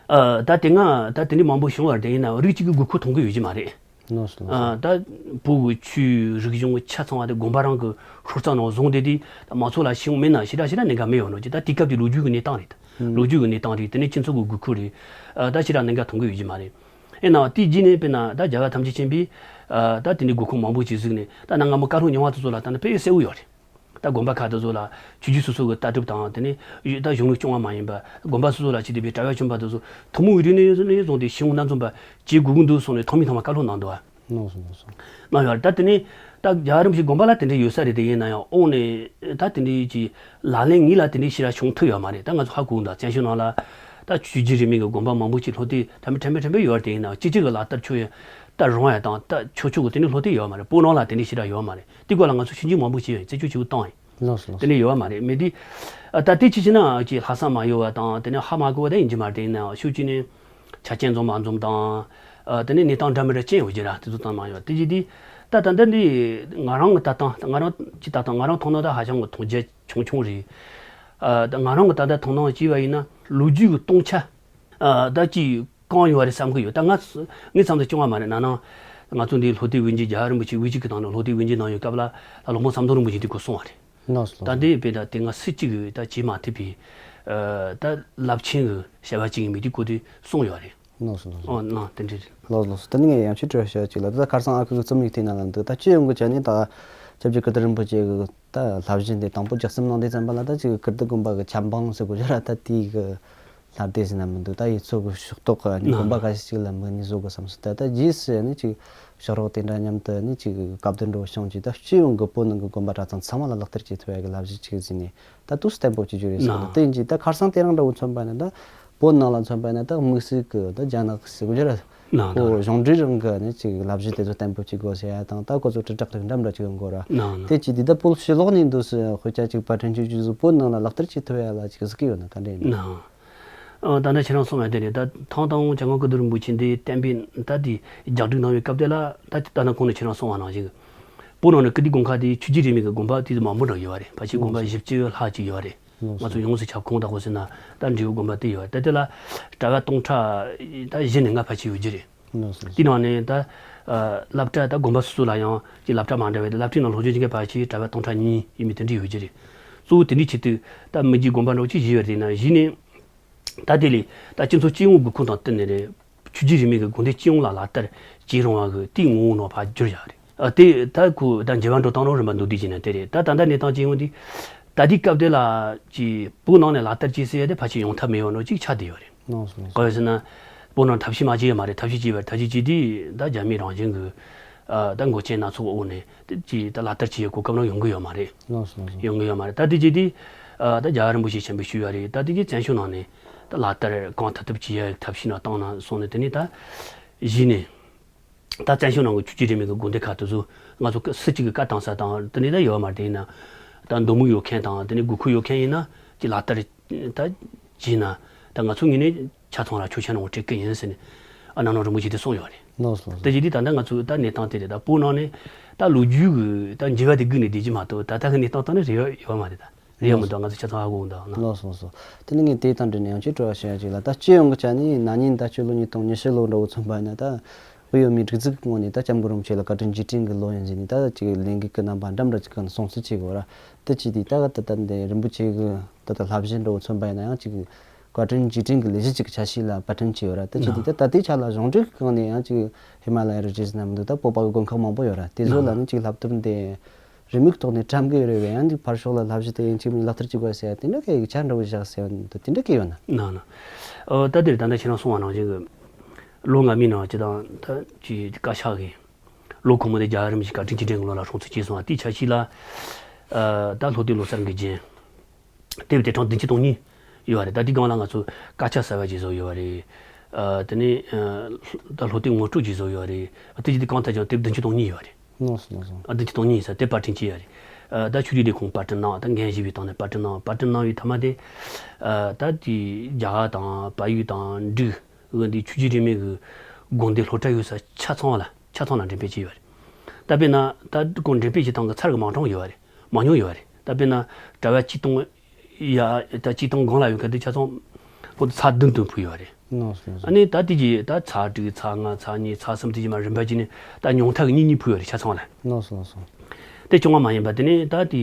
ཨ། ད་དེ་སྔ་ད་དེ་འདྲའི་མང་པོ་བྱུང་བ་རེད། ཡིན་ནའང་རིགས་གཅིག་གི་དགོས་མཁོ་མཐོང་གི་ཡོད་ཀྱི་མ་རེད། ལགས་སོ་ལགས་སོ། ཨ། ད་བོད་ཀྱི་ཆོས་རིག་གཞུང་གི་ཆ་ཚང་བ་དེ་དགོན་པ་རང་གི་ཤོག་རྩ་ནང་བཟུང་བསྡད་དེ། ད་མང་ཚོགས་ལ་ཤེས་ཡོན་མེད་ན་ཞེ་དྲག་ཞེ་དྲག་གནད་འགག་མེད་ཡོད་ནོ་ཅི། ད་དེ་སྐབས་ཀྱི་ལོ་རྒྱུས་ཀྱི་གནས་སྟངས་རེད། ལོ་རྒྱུས་ཀྱི་གནས་སྟངས་རེད། དེ་ནས་སྤྱི་ཚོགས་ཀྱི་དགོས་མཁོ་རེད། ཨ། ད་ཞེ་དྲག་གནད་འགག་མཐོང་གི་ཡོད་ཀྱི་མ་རེད། ཡིན་ནའང་དེའི་རྗེས་ནས་དཔེར་ན་ད་རྒྱལ་བ་ཐམས་ཅད་མཁྱེན་པས། ཨ། ད་དེ་འདྲའི་དགོས་མཁོ་མང་པོ་ཅིག་གཟིགས་ནས། ད་གནའ་སྔ་མོ་བཀའ་སློབ་རྙིང་བ་དེ་ཚོ་ལ་ལྟ་ན་དཔེ་གསལ་བོ་ཡོད་རེད། ད་དགོན་པ་ཁག་དེ་ཚོ་ལ་ཆོས་བརྒྱུད་སོ་སོ་གི་ལྟ་གྲུབ་དང་། དེ་ནས་ད་གཞུང་ལུགས་སྐྱོང་བ་མ་ཡིན་པ། དགོན་པ་སོ་སོ་ལ་བྱས་བསྡད་པའི་གྲྭ་བ་བྱོན་པ་དེ་ཚོ་ཐུན་མོང་གི་རིག་གནས་ནས་བཟུང་སྟེ་ཤེས་ཡོན་སྣ་འཛོམས་པ་བྱེད་དགོས་ཀྱི་འདུག་གསུངས་ནས་ཐོག་མའི་ཐོག་མ་བཀའ་སློབ་གནང་འདུག་བ། ལགས་སོ་ལགས་སོ། གནང་ཡོད་རེད། ད་དེ་ནས་ད་རྒྱལ་བ་རིན་པོ་ཆེ་དགོན་པ་ལ་དེ་འདྲ་ཡོད་ས་རེད། དེ་ཡིན་ན་ཡང་དབང་ནས་ད་དེ་འདྲའི་ཅིག་ལག་ལེན་དངོས་ལ་དེ་འདྲའི་ཞེ་དྲག་བྱུང་ཐུབ་ཡོད་མ་རེད། ད་ང་ཚོ་ཧ་གོ་འདུག་བཙན་བྱོལ་ནང་ལ་ད་ཆོས་བརྒྱུད་རིས་མེད་ཀྱི་དགོན་པ་མང་པོ་ཅིག་སློབ་དེབ་ཕྲན་བུ་ཕྲན་བུ་ཕྲན་བུ་ཡོད་རེད། དེ་ཡིན་ན་ཡང་གཅིག་གཅིག་གི་ལག་བསྟར་ཆོག་ཡ། ད་རུང་ཡ་དང་ད་ཆོག་ཆོག་གི་དེ་འདྲའི་སློབ་དེབ་ཡོད་མ་རེད། བོད་ནང་ལ་དེ་འདྲའི་ཞེ་དྲག་ཡོད་མ་རེད། དེ་སྐོར་ལ་ང་ཚོ་ཞིབ་འཇུག་མང་པོ་བྱས་ཡོད། རྩད་གཅོད་ཆེ་བོ་བཏང་ཡིན། ལགས་སོ་ལགས་སོ། དེ་འདྲ་ཡོད་མ་རེད། མེད་དུས། ཨ། ད་དེ་ཅི་བྱས་ན་ཅིག་ལྷག་བསམ་མ་ཡོད་པ་དང་། དེ་ནས་ཧ་མ་གོ་བ་དེ་ཡིན་གྱི་མ་རེད། དེ་ཡིན་ན་ཕྱོགས་གཅིག་ནས་ཆ་རྐྱེན་འཛོམས་མ་འཛོམས་དང་། ཨ། དེ་ནས་གནས་སྟངས་འདྲ་མི་འདྲ་ཅན་ཡོད་ཀྱི་ར། དེ་ཚོ་བཏང་མ་ཡོད། དེ་བྱས་དུས་ད་ད་ལྟ་འདི་ང་རང་གི་ལྟ་སྟངས། ང་རང་གི་ལྟ་སྟངས། ང་རང་མཐོང་སྣང་ད་ཧ་ཅང་གི་མཐོང་རྒྱ་ཆུང་ཆུང་རེད། ཨ། ད་ང་རང་གི་ད་ལྟ་མཐོང་སྣང་བྱས་པ་ཡིན་ན་ལོ་རྒྱུས་ཀྱི་སྟོང་ཆ། ཨ། ད་ཅིག་གང་ཡོད་རེད་བསམ་གྱི་ཡོད། ད་ང་ངའི་བསམ་ཚུལ་སྐྱོང་བ་མ་རེད། ན་ནིང་ང་ཚོ་འདི་སློབ་དེབ་དབུ་འབྱེད། རྒྱལ་བ་རིན་པོ་ཆེ་དབུ་འབྱེད་ཀྱི་ནང་ནས་སློབ་དེབ་དབུ་འབྱེད་གནང་ཡོད་སྐབས་ལ་ད་སློབ་དཔོན་ཟམ་གདོང་རིན་པོ་ཆེ་འདི་སྐུ་སོང་བ་རེད། ལགས་སོ་ལགས་སོ། ད་འདི་དཔེ་ད་དེ་སྔ་སུ་གཅིག་གིས་ད་བྱེད་མ་ཐུབ་པའི། ཨ། ད་རླབས་ཆེན་གྱི་བྱ་བ་ཅིག་ཡིན་པའི་དེ་སྐོར་དེ་གསུངས་ཡོད་རེད། ལགས་སོ་ལགས་སོ། ཨོ། ན་དེ་འདྲ་རེད། ལགས་སོ་ལགས་སོ། ད་ནི་ངས་ཡང་ཁྱེད་དྲི་བ་བཤད་ཅིག་ལ། ད་ཁ་སང་ཨ་ཁུ་གི་རྩོམ་ཡིག་དེ་ནང་ལ་འདུག་ད་སྤྱི་ཡོངས་ཀྱི་ཆ་ནས་ད་སྐྱབས་རྗེ་ཀིརྟི་རིན་པོ་ཆེ་གི་ད་བསླབ་གཞི་འདི་དང་པོ་ལྗགས་རྩོམ་གནང་དུས་ཙམ་པ་ལ་ད་ཅིག་ཀིརྟི་དགོན་པ་གི་ཆབ་འབངས་ཟེར་དགོས་ཀྱི་ར། ད་དེའི་གི་ལྷ་སྡེ་ཟེར་ན་མི་འདུག་ད་ཡུལ་ཚོ་གི་ཕྱོགས་གཏོགས་ཀྱི་ནི་དགོན་པ་ཁ་ཤས་ཅིག་ལ་མིག་ནས་བཟོ་དགོས་བསམ་སོང་། ད་ད་རྗེས་སུ་ནི་ཅིག་ཕྱག་རོགས་དེ་འདྲ་མཉམ་དུ་ནི་ཅིག་སྐབས་བསྟུན་འགྲོ་བྱུང་ཅིག་ད་སྤྱི་ཡོངས་ཀྱི་བོད་ནང་གི་དགོན་པ་གྲྭ་ཚང་ཚང་མ་ལ་ལག་བསྟར་བྱེད་ཐུབ་ཡ་གི་བསླབ་གཞི་ཅིག་བཟོས་ནས་ད་དུས་སུ་བརྟན་པོ་བྱེད་རྒྱུ་རེད་བསམ་གི། དེ་ཡིན་ཅིག་ད་ཁ་སང་དེ་རིང་འདྲ་བོ་མཚོན་པ་ན་ད་བོད་ནང་ལ་མཚོན་པ་ན་ད་དམིགས་བསལ་གྱི་ད་རྒྱ་ནག་ཟེར་དགོས་ཀྱི་ར། ཁོ་གཞུང་འབྲེལ་རང་གི་ནི་ཅིག་བསླབ་གཞི་དེ་ཚོ་བརྟན་པོ་བྱེད་དགོས་ཟེར་ཡ་དང་། ད་ཁོ་ཚོ་དྲིལ་བསྒྲགས་རིགས་འདྲ་འདྲ་ཅིག་ཡོང་དགོས་ར། དེ་ཅིག་དེ་ད་བོད་ཕྱི་ལོགས་ནས་འདུག་སེ་དཔེ་ཆ་ཅིག་པར་སྐྲུན་བྱེད་རྒྱུ་ཚོ་བོད་ནང་ལ་ལག་བསྟར་བྱེད་ཐུབ་ཡ་ལ་ཅིག་གཟིགས་ཀྱི་ཡོད་ན་ག་འདྲ་ཡིན་ན། ཨ། ད་ནི་ཁྱེད་རང་གསུངས་པ་དེ་རེད། ད་ཐེངས་དང་པོ་༸གོང་ས་༸སྐྱབས་མགོན་རིན་པོ་ཆེ་འདི་བསྟན་པའི་ད་དེ་རྒྱག་སྒྲིག་གནང་བའི་སྐབས་དེ་ལ་ད་ད་ནི་གོང་ནས་ཁྱེད་རང་གསུངས་པ་ནང་བཞིན་བོད་ནང་ནས་ཀིརྟི་དགོན་ཁག་དེ་ཆོས་བརྒྱུད་རིས་མེད་ཀྱི་དགོན་པ་དེ་ཚོ་མང་པོ་འདྲ་ཡོད་རེད། ཕལ་ཆེར་དགོན་པ་བཞི་བཅུ་ལྷག་ཅིག་ཡོད་རེད། ང་ཚོ་ཡོངས་སུ་ཁྱབ་ཁོངས་ལྟ་བུ་ཟེར་ན་ད་འབྲས་བུ་དགོན་པ་དེ་ཡོད་རེད། ད་དེ་ལ་གྲྭ་པ་སྟོང་ཕྲག་ད་བཞི་ནས་ལྔ་ཕལ་ཆེར་ཡོད་ཀྱི་རེད། དེའི་ནང་ནས་ད་སློབ་གྲྭ་ད་དགོན་པ་སོ་སོ་ལ་ཡང་ཅིག་སློབ་གྲྭ་མ་འདྲ་བའི་སློབ་གྲྭའི་ནང་སློབ་སྦྱོང་བྱེད་མཁན་ཕལ་ཆེར་གྲྭ་པ་སྟོང་ཕྲག་གཉིས་ཡས་མས་དེ་འདྲ་ཡོད་ཀྱི་རེད། གཙོ་བོ་དེ་འདྲའི་ཆེད་དུ་ད་མི་རྒྱུད་དགོན་པ་འདྲ་བོ་ཅིག་བཞེས་ཡོད་རེད། དེ་ན་གཞི་ནས་ད་དེ་ལས་ད་སྤྱི་ཚོགས་སྤྱི་ཡོངས་དགོས་མཁོ་དང་བསྟུན་ནས་རེད། ཆོས་བརྒྱུད་རིས་མེད་ཀྱི་དགོན་སྡེ་སྤྱི་ཡོངས་ལ་ལག་བསྟར་བྱེད་རུང་བ་གི་དེའི་ངོ་བོ་ནང་ཕར་བསྒྱུར་བཞག་རེད། ཨ། དེ་ད་ཁོ་ད་འགྱུར་བ་འགྲོ་སྟངས་རང་རིམ་པ་མདོར་བསྡུས་བྱས་ན་དེ་རེད། ད་ད་ལྟ་གནས་སྟངས་སྤྱི་ཡོངས་འདི་ད་ལྟའི་སྐབས་དེ་ལ་ཅིག་བོད་ནང་ནས་ལག་བསྟར་བྱེད་ཟེར་ཡ་དེ་ཕལ་ཆེར་ཡོང་ཐབས་མེད་པ་འདྲ་ཅིག་ཆགས་བསྡད་ཡོད་རེད། ལགས་སོ་ལགས་སོ། གང་ཡིན་ཟེར་ན་བོད་ནང་ཐབས་ཤེས་མ་བྱས་ཡ་མ་རེད། ཐབས་ཤེས་བྱས་པ་རེད། ཐབས་ཤེས་བྱས་དུས་ད་རྒྱ་མི་རང་བཞིན་གྱི་ཨ་ད་འགོག་རྐྱེན་སྣ་ཚོགས་འོག་ནས་དེ་ཅིག་ད་ལག་བསྟར་བྱེད་ཡ་གོ་སྐབས་རང་ཡོང་གི་ཡོད་མ་རེད། ལགས་སོ་ལགས་སོ། ཡོང་གི་ཡོད་མ་རེད། ད་དེ་བྱས་དུས་ཨ་ད་རྒྱལ་བ་རིན་པོ་ཆེ་ཆེན་པོས་ཞུས་པ་རེད། ད་དེ་གི་བཙན་བྱོལ་ནང་ནས་ད་ལག་བསྟར་གང་ཐུབ་ཐུབ་བྱེད་ཡ་ཐབས་ཤེས་ནང་བཏང་ན་སོང་ནས། དེ་ནས་ད་གཞི་ནས་ད་བཙན་བྱོལ་ནང་གི་ཆོས་བརྒྱུད་རིས་མེད་ཀྱི་དགོན་སྡེ་ཁག་དེ་ཚོ་ང་ཚོ་སུ་གཅིག་གིས་བཀའ་བཏང་ས་དང་དེ་འདྲ་ད་ཡོད་མ་རེད། དེ་ཡིན་ན་ད་འདོད་མོས་ཡོད་མཁན་དང་དེ་ནས་དགོས་མཁོ་ཡོད་མཁན་ཡིན་ན་ཅིག་ལག་བསྟར་ད་བྱས་ན་ད་ང་ཚོ་ངོས་ནས་ཆ་ཚང་ར་ཆོག་མཆན་འོང་སྤྲད་ཀྱི་ཡིན་ཟེར་ནས་ཨ་ནང་ནང་རིན་པོ་ཆེ་དེ་གསུངས་ཡོད་རེད། ལགས་སོ་ལགས་སོ། དེ་བྱས་དུས་ད་ལྟ་ང་ཚོ་ད་གནས་སྟངས་དེ་རེད། ད་བོད་ནང་ནས་ད་ལོ་རྒྱུས་ཀྱི་ད་འགྱུར་བ་དེ་སྒུག་ནས་བསྡད་ཀྱི་མ་གཏོགས་ད་ལྟ་གི་གནས་སྟངས་སྟེང་ནས་རེད་ཡོད་མ་རེད། ད་རེད་ཡོད་མི་འདུག་ང་ཚོ་ཆ་ཚང་ཧ་གོ་གི་འདུག་ན། ལགས་སོ་ལགས་སོ། དེ་ནས་ངས་དེ་དང་འབྲེལ་ནས་ཡང་ཅིག་དྲི་བ་བཤད་ཡ་ཅིག་ལ། ད་སྤྱི་ཡོངས་ཀྱི་ཆ་ནས་ན་ནིང་ཟླ་བཅུ་ལོ་ཉིས་སྟོང་ཉི་ཤུ་ལོ་འདྲ་བོ་མཚོན་པ་ཡིན་ན་ད་དབུས་བོད་མིའི་སྒྲིག་འཛུགས་ཀྱི་ངོས་ནས་ད་སྐྱབས་མགོན་རིན་པོ་ཆེ་ལ་བཀའ་དྲིན་རྗེས་དྲན་གྱི་ལོ་ཡིན་ཟེར་ནས་ད་ཅིག་ལས་འགུལ་གྱི་རྣམ་པ་འདྲ་འདྲ་ཅིག་གི་སྲུང་བརྩི་བྱེད་དགོས་ར། དེ་བྱས་དུས་ད་ག་ད་ད་འདི་རིན་པོ་ཆེ་གི་ད་ད་བསླབ་གཞི་འདྲ་བོ་མཚོན་པ་ཡིན་ན་ཡང་ཅིག་ བཀའ་དྲིན་རྗེས་དྲན་གྱི་ལས་གཞི་ཅིག་འཆར་གཞི་ལ་པར་སྐྲུན་བྱས་ཡོད་ར། ད་བྱས་དུས་ད་ད་ལྟའི་ཆ་ལ་གཞུང་འབྲེལ་གྱི་སྒང་ནས་ཡང་ཅིག་ཧི་མ་ལ་ཡ་རི་རྗེས་ཟེར་ན་མི་འདུག་ད་བོད་པ་གི་དགོན་ཁག་མང་པོ་ཡོད་ར། དེ་ཚོ་ལ་ནི་ཅིག་བསླབ་དེབ་འདི་རེའུ་མིག་ཐོག་ནས་བཀྲམ་གི་ཡོད་རེད་བས། ཡང་ཅིག་ཕར་ཕྱོགས་ལ་བསླབ་གཞི་དེ་ཡིན་གཅིག་མིན་ལག་བསྟར་བྱེད་དགོས་ཟེར་ཡ་དེ་འདྲ་གི་ཡིག་ཆ་འདྲ་བོ་བཞག་ཟེར་ཡ་འདུག་དེ་འདྲ་གི་ཡོད་ན། ན་ན། ཨོ་ད་དེར་ད་ལྟ་ཁྱེད་རང་གསུངས་པ་ནང་བཞིན་གི་ལོ་སྔ་མའི་ནང་སྤྱི་བཏང་ད་ཅིག་བཀའ་ཤག་གིས་ལོ་ཁོ་མོ་དེ་རྒྱལ་བ་རིན་པོ་ཆེ་བཀའ་དྲིན་རྗེས་དྲན་གྱི་ལོ་ལ་སྲུང་བརྩི་བྱས་སོང་བ། དེའི་འཆར་གཞི་ལ་ཨ་ད་ལྷོ་སྟོད་ལོ་གསར་གྱི་རྒྱན། དེབ་དེ་གྲངས་བདུན་ཅུ་དོན་གཉིས་ཡོད་རེད། ད་དེའི་སྒང་ལ་ང་ཚོ་དཀར་ཆག་གསར་བ་ཅིག་བཟོས་ཡོད་རེད། ཨ་དེ་ནས་ཨ་ད་ལྷོ་སྟོད་ངོ་སྤྲོད་ཅིག་བཟོས་ཡོད་རེད། དེ་ཅིག་དེ་གང་ལྟར་ཀྱང་དེབ་བདུན་ཅུ་དོན་གཉིས་ཡོད་རེད། ལགས་སོ་ལགས་སོ། ཨ་བདུན་ཅུ་དོན་གཉིས་ཡིན་ས་དེབ་པར་སྐྲུན་བྱས་ཡོད་རེད། ཨ་ད་ཆོས་རིག་ལས་ཁུངས་པར་སྐྲུན་གནང་། ད་འགན་བཞེས་པའི་སྟེང་ནས་པར་སྐྲུན་གནང་། པར་སྐྲུན་གནང་བའི་མཐའ་མ་དེ་ཨ་ད་དེ་རྒྱ་གར་དང་བལ་ཡུལ་དང་འབྲུག་འོན་ཏེ་ཆོས་བརྒྱུད་རིས་མེད་ཀྱི་དགོན་སྡེ་སློབ་གྲྭ་ཡོད་ས་ཆ་ཚང་བ་ལ་ཆ་ཚང་ལ་འགྲེམས་སྤེལ་བྱས་ཡོད་རེད། ད་དཔེར་ན་ད་ཁོང་འགྲེམས་སྤེལ་བྱེད་སྟངས་ཀྱི་ཚར་གྱི་མང་གྲངས་ཡོད་རེད། མང་ཉུང་ཡོད་རེད། ད་དཔེར་ན་གྲྭ་པ་གཅིག་སྟོང་ཡ་ད་གཅིག་སྟོང་སྒང་ལ་ཡོད་མཁན་དེ་ཆ་ཚང་ཁོ་ཚར་བདུན་བདུན་ཕུལ་ཡོད་རེད། ལགས་སོ་ལགས་སོ། ཨ་ནི་ད་དེ་གྱིས་ད་ཚར་དྲུག་ཚར་ལྔ་ཚར་གཉིས་ཚར་གསུམ་དེ་གྱིས་མར་རིམ་པ་བྱས་ནས་ད་ཉུང་མཐའ་གི་གཉིས་གཉིས་ཕུལ་ཡོད་རེད་ཆ་ཚང་ལ། ལགས་སོ་ལགས་སོ། དེ་བྱུང་བ་མ་ཡིན་པ་དེ་ནི་ད་དེ་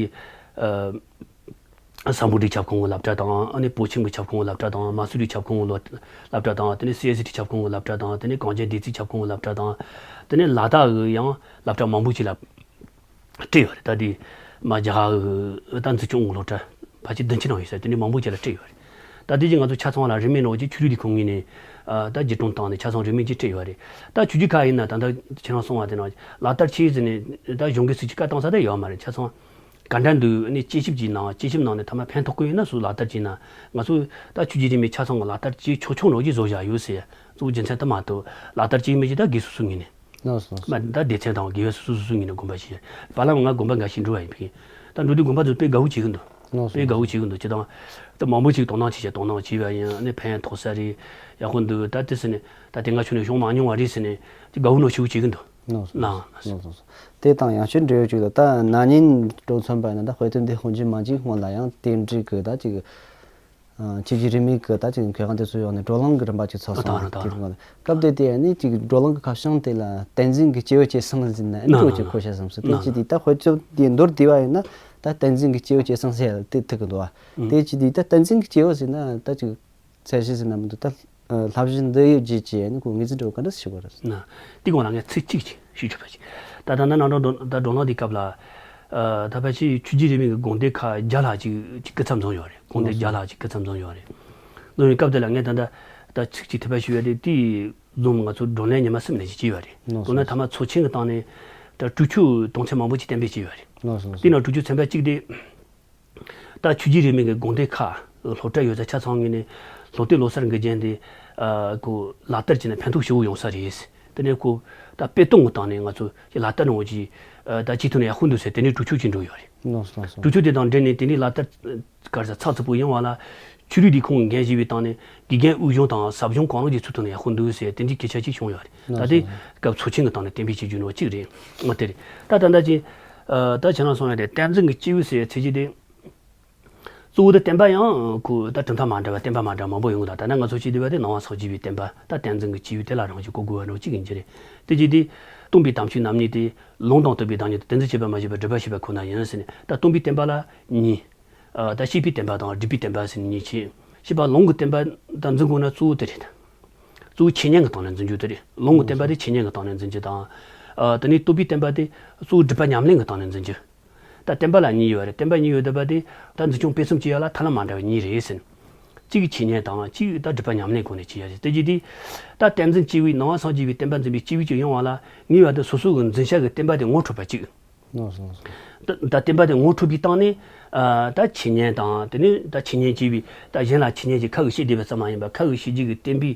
ཨ། སམ་བྷོ་ཊའི་ཁྱབ་ཁོངས་ཀྱི་སློབ་གྲྭ་དང་། ཨ་ནི་སྤོ་ཆེན་གྱི་ཁྱབ་ཁོངས་ཀྱི་སློབ་གྲྭ་དང་། མ་སུ་རིའི་ཁྱབ་ཁོངས་ཀྱི་སློབ་སློབ་གྲྭ་དང་། དེ་ནས་སི་ཨེ་སི་ཊི་ཁྱབ་ཁོངས་ཀྱི་སློབ་གྲྭ་དང་། དེ་ནས་གངས་ཅན་བདེ་སྐྱིད་ཁྱབ་ཁོངས་ཀྱི་སློབ་གྲྭ་དང་། དེ་ནས་ལ་དྭགས་ཀྱི་ཡང་སློབ་གྲྭ་མང་པོ་ཅིག་ལ་སྤྲད་ཡོད་རེད། ད་དེ་མ་རྒྱ་གར་གྱི་ད་འཛིན་སྐྱོང་གི་སློབ་གྲྭ་ཕལ་ཆེར་བདུན་ཅུ་ནང་ཡོད་ས་དེ་འདྲ་མང་པོ་ཅིག་ལ་སྤྲད་ཡོད་རེད། ད་དེ་ཅིག་ང་ཚོ་ཆ་ཚང་ལ་རིན་མེད་ནང་བཞིན་ཆོས་རིག་ལས་ཁུངས་ངོས་ནས་ཨ་ད་བརྒྱུད་གཏོང་བཏང་ནས་ཆ་ཚང་རིན་མེད་ཅིག་སྤྲད་ཡོད་རེད། ད་ཆོས་བརྒྱུད་ཁག་ཡིན་ན་ད་ལྟ་ཁྱེད་རང་གསུངས་པ་དེ་ནང་ལག་བསྟར་བྱས་ཟིན་ནས་ད་གཞུང་གིས་སྲིད་ཇུས་བཀའ་བཏང་ས་དེ་ཡོད་མ་རེད། ཆ་ཚང་ག་འདྲ་འདུག་ནས་དཔྱད་ཞིབ་ཀྱི་ནང་དཔྱད་ཞིབ་གནང་ནས་མཐའ་མ་ཕན་ཐོགས་ཀྱི་ཡོད་ན་སུ་ལག་བསྟར་བྱས་ན། ང་ཚོས་ད་ཆོས་བརྒྱུད་རིས་མེད་ཆ་ཚང་གི་ལག་བསྟར་བྱེད་ཆོག་ཆོག་ནོར་གྱིས་བཟོ་བཞག་ཡོད་ཟེར། གཙོ་བོ་རྒྱུ་མཚན་དུ་མ་གཏོགས་ལག་བསྟར་བྱེད་མི་བྱེད་ད་དགེ་སོ་སོའི་ངོས་ནས། ལགས་སོ་ལགས་སོ། མ་ད་སྡེ་ཚན་དང་དགེ་བའི་སོ་སོ་སོ་སོའི་ངོས་ནས་དགོངས་པ་བཞེས། བར་ལམ་ང་དགོན་པ་འགའ་ཞིག་འགྲོ་བ་ཡིན་ཕིན། ད་འགྲོ་དུས་དགོན་པ་ཚོས་དཔེ་དགའ་བོ་བྱེད་གི་འདུག་ལགས་སོ། དཔེ་དགའ་བོ་བྱེད་གི་འདུག་སྤྱིར་བཏང་ད་མང་པོ་ཞིག་དོ་སྣང་བྱེད་བྱས་དོ་སྣང་བྱས་པ་ཡིན་ནས་ཕན་ཐོགས་ས་རེད། ཡག་པོ་འདུག་ད་དེ་ཟེར་ནས་ད་དེ་སྔ་ཕྱོགས་ནས་བྱུང་མ་མྱོང་བ་རེད་ཟེར་ནས་དེ་དགའ་བོ་ནོར་ཞེ་པོ་བྱེད་གི་འདུག་ལགས་སོ། ལགས་སོ། ལགས་སོ། དེ་དང་ཡང་ཕྱིར་འབྲེལ་ཡོད་ཅིག་ལ་ད་ན་ནིང་འགྲོ་ཚུན་པ་ཡིན་ན་ད་དཔེ་སྟོན་དེ་དཔོན་ཆེན་མ་གཅིག་སྔོན་ལ་ཡང་དེ་འདྲའི་གི་ད་ཅིག་ཨ་ཆོས་བརྒྱུད་རིས་མེད་ཀྱི་ད་ཅིག་མཁས་དབང་དེ་ཚོ་ཡོང་ནས་བགྲོ་གླེང་གི་རིམ་པ་ཅིག་ཚོགས་སོང་། ཨ་ད་རེད་ད་རེད། དེ་རིང་སྐབས་དེ་དེ་ནི་ཅིག་བགྲོ་གླེང་གི་ཁ་བྱང་དེ་ལ་བསྟན་འཛིན་གྱི་སྐྱེས་བུ་སྐྱེས་སངས་ཟེར་ན་ཨེ་ན་འགྲོ་ན་ཅིག་ན་གོ་ཤ་བཟང་སོང་། དེ་ན་ཅི་དེ་ད་དཔེ་ཚོགས་དེ་མདོར་བསྡུས་པ་ཡིན་ན་ད་བསྟན་འཛིན་གྱི་སྐྱེས་བུ་སྐྱེས་སངས་ཟེར་ཡ་དེ་ཐུག་གི་འདུག་བ། ཨུ། དེ་ཅི་དེ་ད་བསྟན་འཛིན་གྱི་སྐྱེས་བུ་ཟེར་ན་ད་ཅིག་ཚད་གཞི་ཟེར་ན་མི་འདུག་ད་བསླབ་གཞི་འདི་ཡོད་རྗེས་ཀྱི་ནི་ཁོ་ངོས་འཛིན་འགྲོ་ག་འདྲ་ཞིག་བར། ན། དེ་གོང་ལ་ངས་ཚིག་གཅིག་ཅིག་ཞུ་ཆོག་པ་ཅིག་ད་ད་ནང་འགྲོ་ད་འགྲོ་ལངས་དེ་སྐབས་ལ། ཨ། ད་ཕལ་ཆེར་ཆོས་བརྒྱུད་རིས་མེད་ཀྱི་དགོན་སྡེ་ཁག་བརྒྱ་ལྷག་ཅིག་ཅིག་སྐུ་ཚབ་འཛོམས་ཡོད་རེད། དགོན་སྡེ་བརྒྱ་ལྷག་ཅིག་སྐུ་ཚབ་འཛོམས་ཡོད་རེད། འཛོམས་པའི་སྐབས་དེ་ལ་ངས་ད་ལྟ་ད་ཚིག་གཅིག་ཐེབས་པ་ཞུ་ཡ་རེད། དེ་འཛོམས་ང་ཚོ་བགྲོ་གླེང་ཉི་མ་གསུམ་ནས་ཅིག་བྱས་ཡོད་རེད། ལགས་སོ། མདོར་ན་ལགས་སོ། མཐའ་མ་ཚོགས་ཆེན་གྱི་སྟེང་ནས་ད་གྲོས་ཆོད་དོན་ཚན་མང་པོ་ཅིག་གཏན་འབེབས་བྱས་ཡོད་རེད། ལགས་སོ། ལགས་སོ། དེ་ནང་གྲོས་ཆོད་ཚན་པ་གཅིག་དེ། ད་ཆོས་བརྒྱུད་རིས་མེད་ཀྱི་དགོན་སྡེ་ཁག་སློབ་གྲྭ་ཡོད་ས་ཆ་ཚང་ངོས་ནས་ལྷོ་སྟོད་ལོ་གསར་གྱི་རྒྱན་དེ་ཨ་ཁོ་ལག་བསྟར་བྱས་ན་ཕན་ཐོགས་ཞེ་པོ་ཡོང་ས་རེད། དེ་ནས་ཁོ་ད་སྤེལ་གཏོང་གི་སྟེང་ནས་ང་ཚོ་ལག་བསྟར་ནང་ཅིག་ཨ་ད་ཅིག་ཐོག་ནས་ཡག་པོ་འདུག་ཟེར་དེ་འདྲའི་གྲོས་ཆོད་ཅིག་འགྲོ་ཡོད་རེད། ལགས་སོ། ལགས་སོ། གྲོས་ཆོད་དེ་དང་འབྲེལ་ནས་དེ་འདྲའི་ལག་བསྟར་ག་རེ་ཟེར་ཚགས་ཚུད་པོ་ཡོང་བ་ལ་ཆོས་རིག་ལས་ཁུངས་འགན་བཞེས་པའི་སྟེང་ནས་དགེ་རྒན་དབུས་གཞུང་དང་ཟབ་གཞུང་གང་རུང་གི་ཚུལ་ཐོག་ནས་ཡག་པོ་འདུག་ཟེར་དེ་འདྲའི་སྐད་ཆ་ཅིག་བྱུང་ཡོད་རེད། ད་ལགས་དེ་སོ། སྐབས་ཚོགས་ཆེན་གྱི་སྟེང་ནས་གཏན་འབེབས་བྱེད་རྒྱུ་ནོར་གཅིག་རེད། ཨ་དེ་རེད། ད་ད་ལྟ་ཅིག་ཨ་ད་ཁྱེད་རང་གསུངས་ཡ་དེ་བསྟན་འཛིན་གྱི་སྐྱེས་བུ་ཟེར་ཡ་ཚིག་གཅིག་དེ། གཙོ་བོ་དེ་བསྟན་པ་ཡང་ཁོ་ད་གྲུབ་མཐའ་མ་འདྲ་བ་བསྟན་པ་མ་འདྲ་མང་པོ་ཡོང་གི་འདུག་ད་ནི་ང་ཚོ་ཅིག་བསྡུས་པ་དེ་ནང་པ་སངས་རྒྱས་པའི་བསྟན་པ་ད་བསྟན་འཛིན་གྱི་སྐྱེས་བུ་དེ་ལ་རང་བཞིན་གོ་དགོས་པ་འདྲ་བོ་གཅིག་ཡིན་གྱི་རེད། དེ་གཅིག་དེ་སྟོན་པའི་དམ་ཆོས་རྣམ་གཉིས་དེ་ལུང་དང་བསྟན་པའི་བདག་ཉིད་དང་དེ་ཚོ་བྱེད་པ་མ་བྱེད་པ་སྒྲུབ་པ་བྱེད་པ་ཁོ་ན་ཡིན་ཟེར་ནས་ད་སྟོན་པའི་བསྟན་པ་ལ་གཉིས། ཨ་ད་བཤད་པའི་བསྟན་པ་དང་སྒྲུབ་པའི་བསྟན་པ་ཟེར་ནས་གཉིས་ཕྱེ། བཤད་པ་ལུང་གི་བསྟན་པ་དང་འཛིན་དགོས་ན་གཙོ་བོ་དེ་རེད། གཙོ་བོ་འཆད་ཉན་གྱི་སྟེང་ནས་འཛིན་རྒྱུ་དེ་རེད། ལུང་གི་བསྟན་པ་དེ་འཆད་ཉན་གྱི་སྟེང་ནས་འཛིན་རྒྱུ་དང་། ཨ་དེ་ནས་སྟོན་པའི་བསྟན་པ་དེ་གཙོ་བོ་སྒྲུབ་པ་ཉམས་ལེན་གྱི་སྟེང་ནས་འཛིན་རྒྱུ། ད་བསྟན་པ་ལ་གཉིས་ཡོད་རེད། བསྟན་པ་གཉིས་ཡོད་བསྡད་པ་དེ་ད་འཛིན་སྐྱོང་སྤེལ་གསུམ་བྱེད་ཡ་ལ་ཐབས་ལམ་མ་འདྲ་བ་གཉིས་རེད་ཟེར། གཅིག་གིས་འཆད་ཉན་དང་གཅིག་ད་སྒྲུབ་པ་ཉམས་ལེན་སྒོ་ནས་བྱེད་ཡ་རེད། དེ་བྱས་དུས་ད་བསྟན་འཛིན་སྐྱེས་བུའི་ནང་པ་སངས་རྒྱས་པའི་བསྟན་པ་འཛིན་པའི་སྐྱེས་བུ་ཅིག་ཡོང་བ་ལ་ངེས་པར་དུ་སོ་སོ་གི་འཛིན་བྱ་གི་བསྟན་པ་དེ་ངོ་འཕྲོད་པ་གཅིག་ལགས་སོ་ལགས་སོ། ད་ད་བསྟན་པ་དེ་ངོ་འཕྲོད་པའི་སྟེང་ནས་ཨ་ད་འཆད་ཉན་དང་དེ་ནས་ད་འཆད་ཉན་བྱས་པའི་ད་གཞན་ལ་འཆད་ཉན་གྱི་ཁ་གིས་བཤད་བསྡད་པ་ཙམ་མ་ཡིན་པར་ཁ་གིས་བཤད་རྒྱུ་གི་བསྟན་པའི་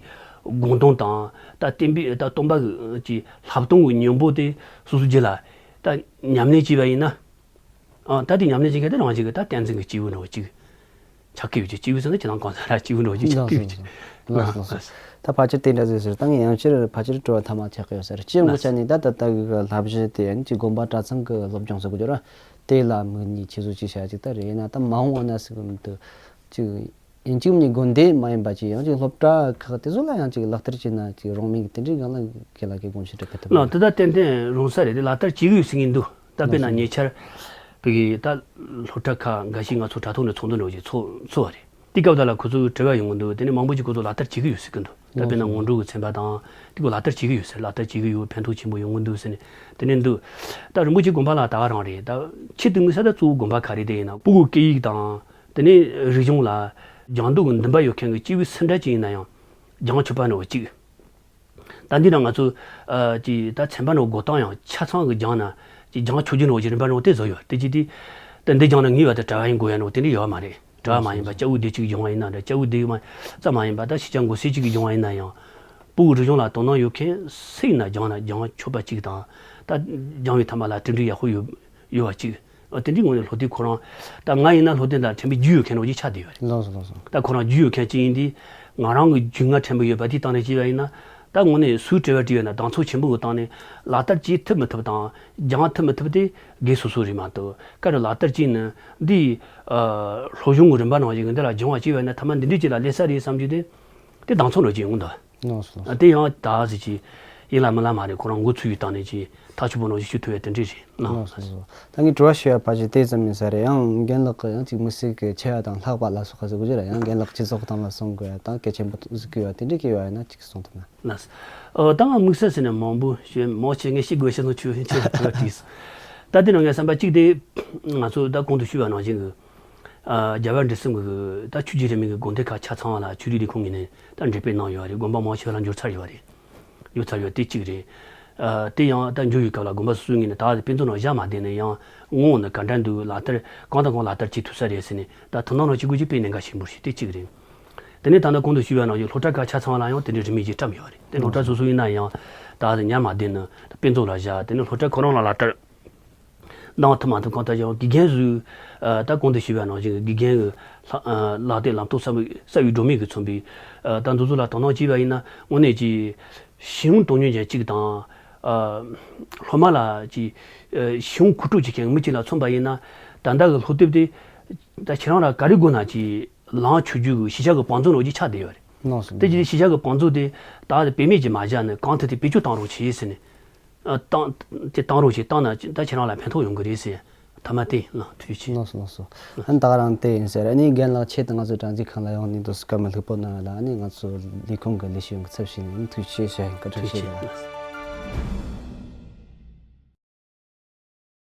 དགོངས་དོན་དང་ད་བསྟན་པའི་ད་སྟོན་པ་གི་ཀྱི་བསླབ་སྟོན་གྱི་སྙིང་པོ་དེ་སོ་སོའི་རྒྱུད་ལ་ད་ཉམས་ལེན་བྱས་པ་ཡིན་ན། ཨ་ད་དེ་ཉམས་ལེན་བྱེད་མཁན་དེ་རང་བཞིན་གྱིས་ད་བསྟན་འཛིན་གྱི་སྐྱེས་བུ་འདྲ་བོ་གཅིག་ཆགས་ཀྱི་ཡོད་ཀྱི། སྐྱེས་བུ་ཟེར་ན་ཁྱེད་རང་གང་ཟག་ར་སྐྱེས་བུ་འདྲ་བོ་གཅིག་ཆགས་ཀྱི་ཡོད་ཀྱི། ལགས་སོ་ལགས་སོ། ད་ཕལ་ཆེར་དེ་འདྲ་ཟེར་ཟེར་ད་ངས་ཡང་ཕྱིར་ཕལ་ཆེར་དྲི་བ་ཐ་མ་ཆགས་ཀྱི་ཡོད་ས་རེད། སྤྱི་ཡོངས་ཀྱི་ཆ་ནས་ད་ད་ལྟ་གི་བསླབ་གཞི་དེ་ཡང་ཅིག་དགོན་པ་གྲྭ་ཚང་གི་སློབ་སྦྱོང་ཟེར་དགོས་རྒྱུ་ར། དེ་ལ་མིག་གཉིས་ཆེད་བཟོ་ཅིག་བྱ་ཅིག་ད་རེད། ཡིན་ན་ད་མ་འོངས་པ་ན་ཟེར་གི་མི་འདུག་ཅིག་ཡིན་གཅིག་མིན་གཉིས་དགོན་སྡེ་མ་ཡིན་པ་ཅིག་ཡང་ཅིག་སློབ་གྲྭ་ཁག་དེ་ཚོ་ལ་ཡང་ཅིག་ལག་བསྟར་བྱས་ན་ཅིག་རུང་མིན་གྱི་དེ་འདྲའི་སྒང་ལ་ཁྱེད་ལ་གི་དགོངས་གཞི་འདྲ་ཕེབས་ཐུབ་ལགས་དེ་ད་ཏན་ཏན་རུང་ས་རེད། དེ་ལག་བསྟར་བྱེད་ཀྱི་ཡོད་ཟེར་གྱི་འདུག་ད་དཔེར་ན་ཉེ་ཆར་བོད་ཀྱི་ད་སློབ་གྲྭ་ཁག་འགའ་ཞིག་ང་ཚོ་དྲ་ཐོག་ནས་ཚོགས་འདུ་འགྲོ་རྒྱུ་ཚོགས་ཚོགས་པ་རེད། དེ་སྐབས་དག་ལ་ཁོ་ཚོས་དྲི་བ་ཡོང་གི་འདུག་དེ་ནས་མང་པོ་ཅིག་ཁོ་ཚོ་ལག་བསྟར་བྱེད་ཀྱི་ཡོད་ཟེར་གྱི་འདུག་ད་དཔེར་ན་སྔོན་འགྲོ་གི་ཚན་པ་དང་དེ་ཁོ་ལག་བསྟར་བྱེད་ཀྱི་ཡོད་ཟེར། ལག་བསྟར་བྱེད་ཀྱི་ཡོད། ཕན་ཐོགས་ཆེན་པོ་ཡོང་གི་འདུག་ཟེར་ནས་དེ་ནས་འདུག་ད་རིན་པོ་ཆེ་དགོན་པ་ལ་ད་ག་རང་རེད། ད་ཆེད་དུ་དམིགས་བསལ་ད་གཙོ་བོ་དགོན་པ་ག་རེ་དེ་ཡིན་ན་སྤུ་གུ་སྐད་ཡིག་དང་དེ་ནས་རིག་གཞུང་ལ་སྦྱང་འདོད་ཀྱི་འདུན་པ་ཡོད་མཁན་གྱི་སྐྱེས་བུ་སུ་འདྲ་ཅིག་ཡིན་ན་ཡང་སྦྱང་ཆོག་པ་འདྲ་བོ་གཅིག་ད་འདི་ན་ང་ཚོ་ཨ་ཅི་ད་ཚན་པ་ནང་འགོ་སྟངས་ཡང་ཆ་ཚང་གི་སྦྱང་ན་ཅི་སྦྱང་ཆོག་རྒྱུ་ནང་ཅི་རིམ་པ་ནང་དེ་བཟོ་ཡོད། དེ་ཅི་དེ་ད་འདི་སྦྱང་ན་ངེས་པར་དུ་གྲྭ་པ་ཡིན་དགོས་ཡ་ནང་དེ་འདྲ་ཡོད་མ་རེད། གྲྭ་པ་མ་ཡིན་པ་སྐྱ་བོ་སྡེ་གཅིག་གི་སྦྱོང་བ་ཡིན་ན་འདྲ། སྐྱ་བོ་སྡེ་མ་ཙམ་མ་ཡིན་པ་ད་ཤེས་བྱ་མགོ་སེར་གཅིག་གི་སྦྱོང་བ་ཡིན་ན་ཡང་སྤུ་གུ་རིག་གཞུང་ལ་དོ་སྣང་ཡོད་མཁན་སུ་ཡིན་ན་སྦྱང་ན་སྦྱང་ཆོག་པ་གཅིག་དང་ད་སྦྱང་བའི་ཐ་མ་ལ་གྲུབ་འབྲས་ཡག་པོ་ཡོད་ཡོད་པ་གཅིག་ཨ་དེ་འདྲའི་ངོས་ནས་སློབ་དེབ་ཁོ་རང་ད་ང་ཡིན་ན་སློབ་དེབ་ལ་ཕྲན་བུ་རྒྱུས་ཡོད་མཁན་རོགས་ཀྱིས་ཆགས་བསྡད་ཡོད་རེད། ལགས་སོ་ལགས་སོ། ད་ཁོ་རང་རྒྱུས་ཡོད་མཁན་ཅིག་ཡིན་དུས་ང་རང་གི་རྒྱུས་མངའ་ཕྲན་བུ་ཡོད་པ་དེའི་སྟེང་ནས་བྱས་པ་ཡིན་ན་ད་དངོས་གནས་སུས་དྲི་བ་དྲིས་ཡོད་ན་གདེང་ཚོད་ཆེན་པོ་གི་སྟེང་ནས་ལག་བསྟར་བྱེད་ཐུབ་མི་ཐུབ་དང་སྦྱང་ཐུབ་མི་ཐུབ་དེ་སྒེར་སོ་སོ་རེད་མ་གཏོགས་ག་རེ་ལག་བསྟར་བྱས་ན་འདི་ཨ་སློབ་སྦྱོང་གི་རིམ་པ་ནང་བཞིན་གི་འདི་ལ་སྦྱང་བ་བྱས་པ་ཡིན་ན་ཐ་མ་འདི་འདྲའི་ཅིག་ལ་སླེབས་ས་རེད་བསམ་རྒྱུ་དེ་དེ་གདེང་ཚོད་འདྲ་ཅིག་ཡོང་གི་འདུག་ལགས་སོ་ལགས་སོ། དེ་ཡང་ད་ཟེར་གྱི་ཡིན་ལ་མིན་ལ་མ་རེད། ཁོ་རང་འགོ་ཚུགས་ཡོད་སྟངས་ནས་ཀྱི་ཐག་ཆོད་པོ་ནང་བཞིན་ཞུ་ཐུབ་ཡ་དེ་འདྲས་རེད་ལགས་སོ་སོ། ད་ངས་དྲི་བ་ཞུ་ཡ་ཕལ་ཆེར་དེ་ཙམ་ཡིན་ས་རེད། ཡང་རྒན་ལགས་ཀྱི་ཡང་ཅིག་དམིགས་བསལ་གྱི་ཆེ་བ་དང་ལྷག་པ་ལ་སོགས་པ་ཟེར་དགོས་ཀྱི་རེད། ཡང་རྒན་ལགས་སྤྱི་ཚོགས་སྟེང་ལ་གསུང་དགོས་ཡ་དང་གལ་ཆེན་པོ་ཟིག་གི་ཡོད་དེ་འདྲས་ཀྱི་ཡོད་ཡ་ན་ཅིག་གསུང་ཐུབ་ན། ལགས་སོ། ད་ང་དམིགས་བསལ་ཟེར་ནས་མང་པོ་ཞུ་མང་ཆེ་ངས་ཤེས་དགོས་ཤེས་སོང་ཆུ་ཆེ་ལ་དྲི་བ་དྲིས། ད་དེ་ནང་ངས་བསམ་པ་གཅིག་དེ་ང་ཚོ་ད་གོང་དུ་ཞུས་པ་ནང་བཞིན་གྱི་ཨ་རྒྱལ་བ་འབྲས་སྤུངས་ཀྱི་ད་ཆོས་བརྒྱུད་རིས་མེད་ཀྱི་དགོན་སྡེ་ཁག་ཆ་ཚང་བ་ལ་ཆོས་རིག་ལས་ཁུངས་ངོས་ནས་ད་འགྲེམས་སྤེལ་གནང་ཡོད་རེད། དགོན་པ་མང་ཆེ་བ་ལ་འབྱོར་ཚར་ཡོད་རེད། འབྱོར་ཚར་ཡོད་དེ་གཅིག་རེད། ཨ་དེ་ཡང་ད་འབྱོར་ཡོད་སྐབས་ལ་དགོན་པ་སོ་སོའི་ངོས་ནས་ད་དཔེ་མཛོད་ནང་བཞག་མ་བསྡད་ནས་ཡང་ངོ་བོ་ནི་ག་འདྲ་འདུག་ལག་བསྟར་གང་དང་གང་ལག་བསྟར་བྱེད་ཐུབ་ས་རེད་ཟེར་ནས་ད་དོ་སྣང་རང་བྱེད་དགོས་ཀྱི་དཔེ་གནད་འགག་ཆེན་པོ་ཞིག་དེ་གཅིག་རེད། དེ་ནས་ད་ནི་གོང་དུ་ཞུས་པ་ནང་བཞིན་སློབ་གྲྭ་ཁག་ཆ་ཚང་བ་ལ་ཡང་དེ་འདྲའི་རིན་མེད་ཀྱི་བཀྲམ་ཡོད་རེད། དེ་སློབ་གྲྭ་སོ་སོ་ཡིན་ན་ཡང་ད་ཉར་མ་བསྡད་ནས་དཔེ་མཛོད་ལ་བཞག་དེ་ནས་སློབ་གྲྭ་ཁོ་རང་ལ་ལག་བསྟར་གནང་ཐུབ་མ་ཐུབ་གང་ལྟར་ཡང་དགེ་རྒན་ཚོས་ད་གོང་དུ་ཞུས་པ་ནང་བཞིན་དགེ་རྒན་གྱི་ལག་དེབ་ལམ་སྟོན་གསར་བའི་གསར་བའི་སྒྲོན་མེ་གིས་མཚོན་པའི་ད་འདི་ཚོ་ལ་དོ་སྣང་བྱས་པ་ཡིན་ན་དངོས་གནས་ཀྱི་ཤེས་ཡོན་གཏོང་མྱོང་ཅན་གཅིག་དང་སློབ་མ་ལ་ཀྱི་ཤེས་ཡོན་མཁོ་སྤྲོད་བྱེད་མཁན་མི་གཅིག་ལ་མཚོན་པ་ཡིན་ན་ད་ལྟ་གི་སློབ་དེབ་དེ་ད་ཁྱེད་རང་ལ་ག་རེ་དགོས་ན་ཀྱི་ལངས་ཆོག་རྒྱུ་གི་ཤེས་བྱ་གི་བང་མཛོད་ནང་ཀྱི་ཆགས་བསྡད་ཡོད་རེད། ལགས་སོ། དེ་ཀྱི་ཤེས་བྱ་གི་བང་མཛོད་དེ་ད་དཔེ་མེད་ཀྱི་མ་བཞག་ནས་གང་ཐུབ་ཐུབ་བེད་སྤྱོད་བཏང་རོགས་བྱེད་ཟེར་ནས། ཨ་བཏང་། དེ་བཏང་རོགས་བྱེད། བཏང་ན་ད་ཁྱེད་རང་ལ་ཕན་ཐོགས་ཡོང་གི་རེད་ཟེར། ཐ་མ་དེ་ལ་ཐུགས་རྗེ་ཆེ། ལགས་སོ་ལགས་སོ། ཨ་ནི་ད་ག་རང་དེ་ཡིན་ཟེར། ཨ་ནི་རྒན་ལགས་ཆེད་དུ་ང་ཚོའི་སྒྲ་འཛུགས་ཁང་ལ་ཡོང་ནས་འདུག་སེ་བཀའ་མོལ་ལྷུག་པོ་གནང་བ་ལ་ཨ་ནི་ང་ཚོ་ལས་ཁུངས་ཀྱི་ལས་བྱེད་ཡོངས་ཀྱི་ཚབ་བྱས་ནས་ཨ་ནི་ཐུགས་རྗེ་ཆེ་ཞུ་ཡ་ཡིན། བཀའ་དྲིན་ཆེ་ལགས།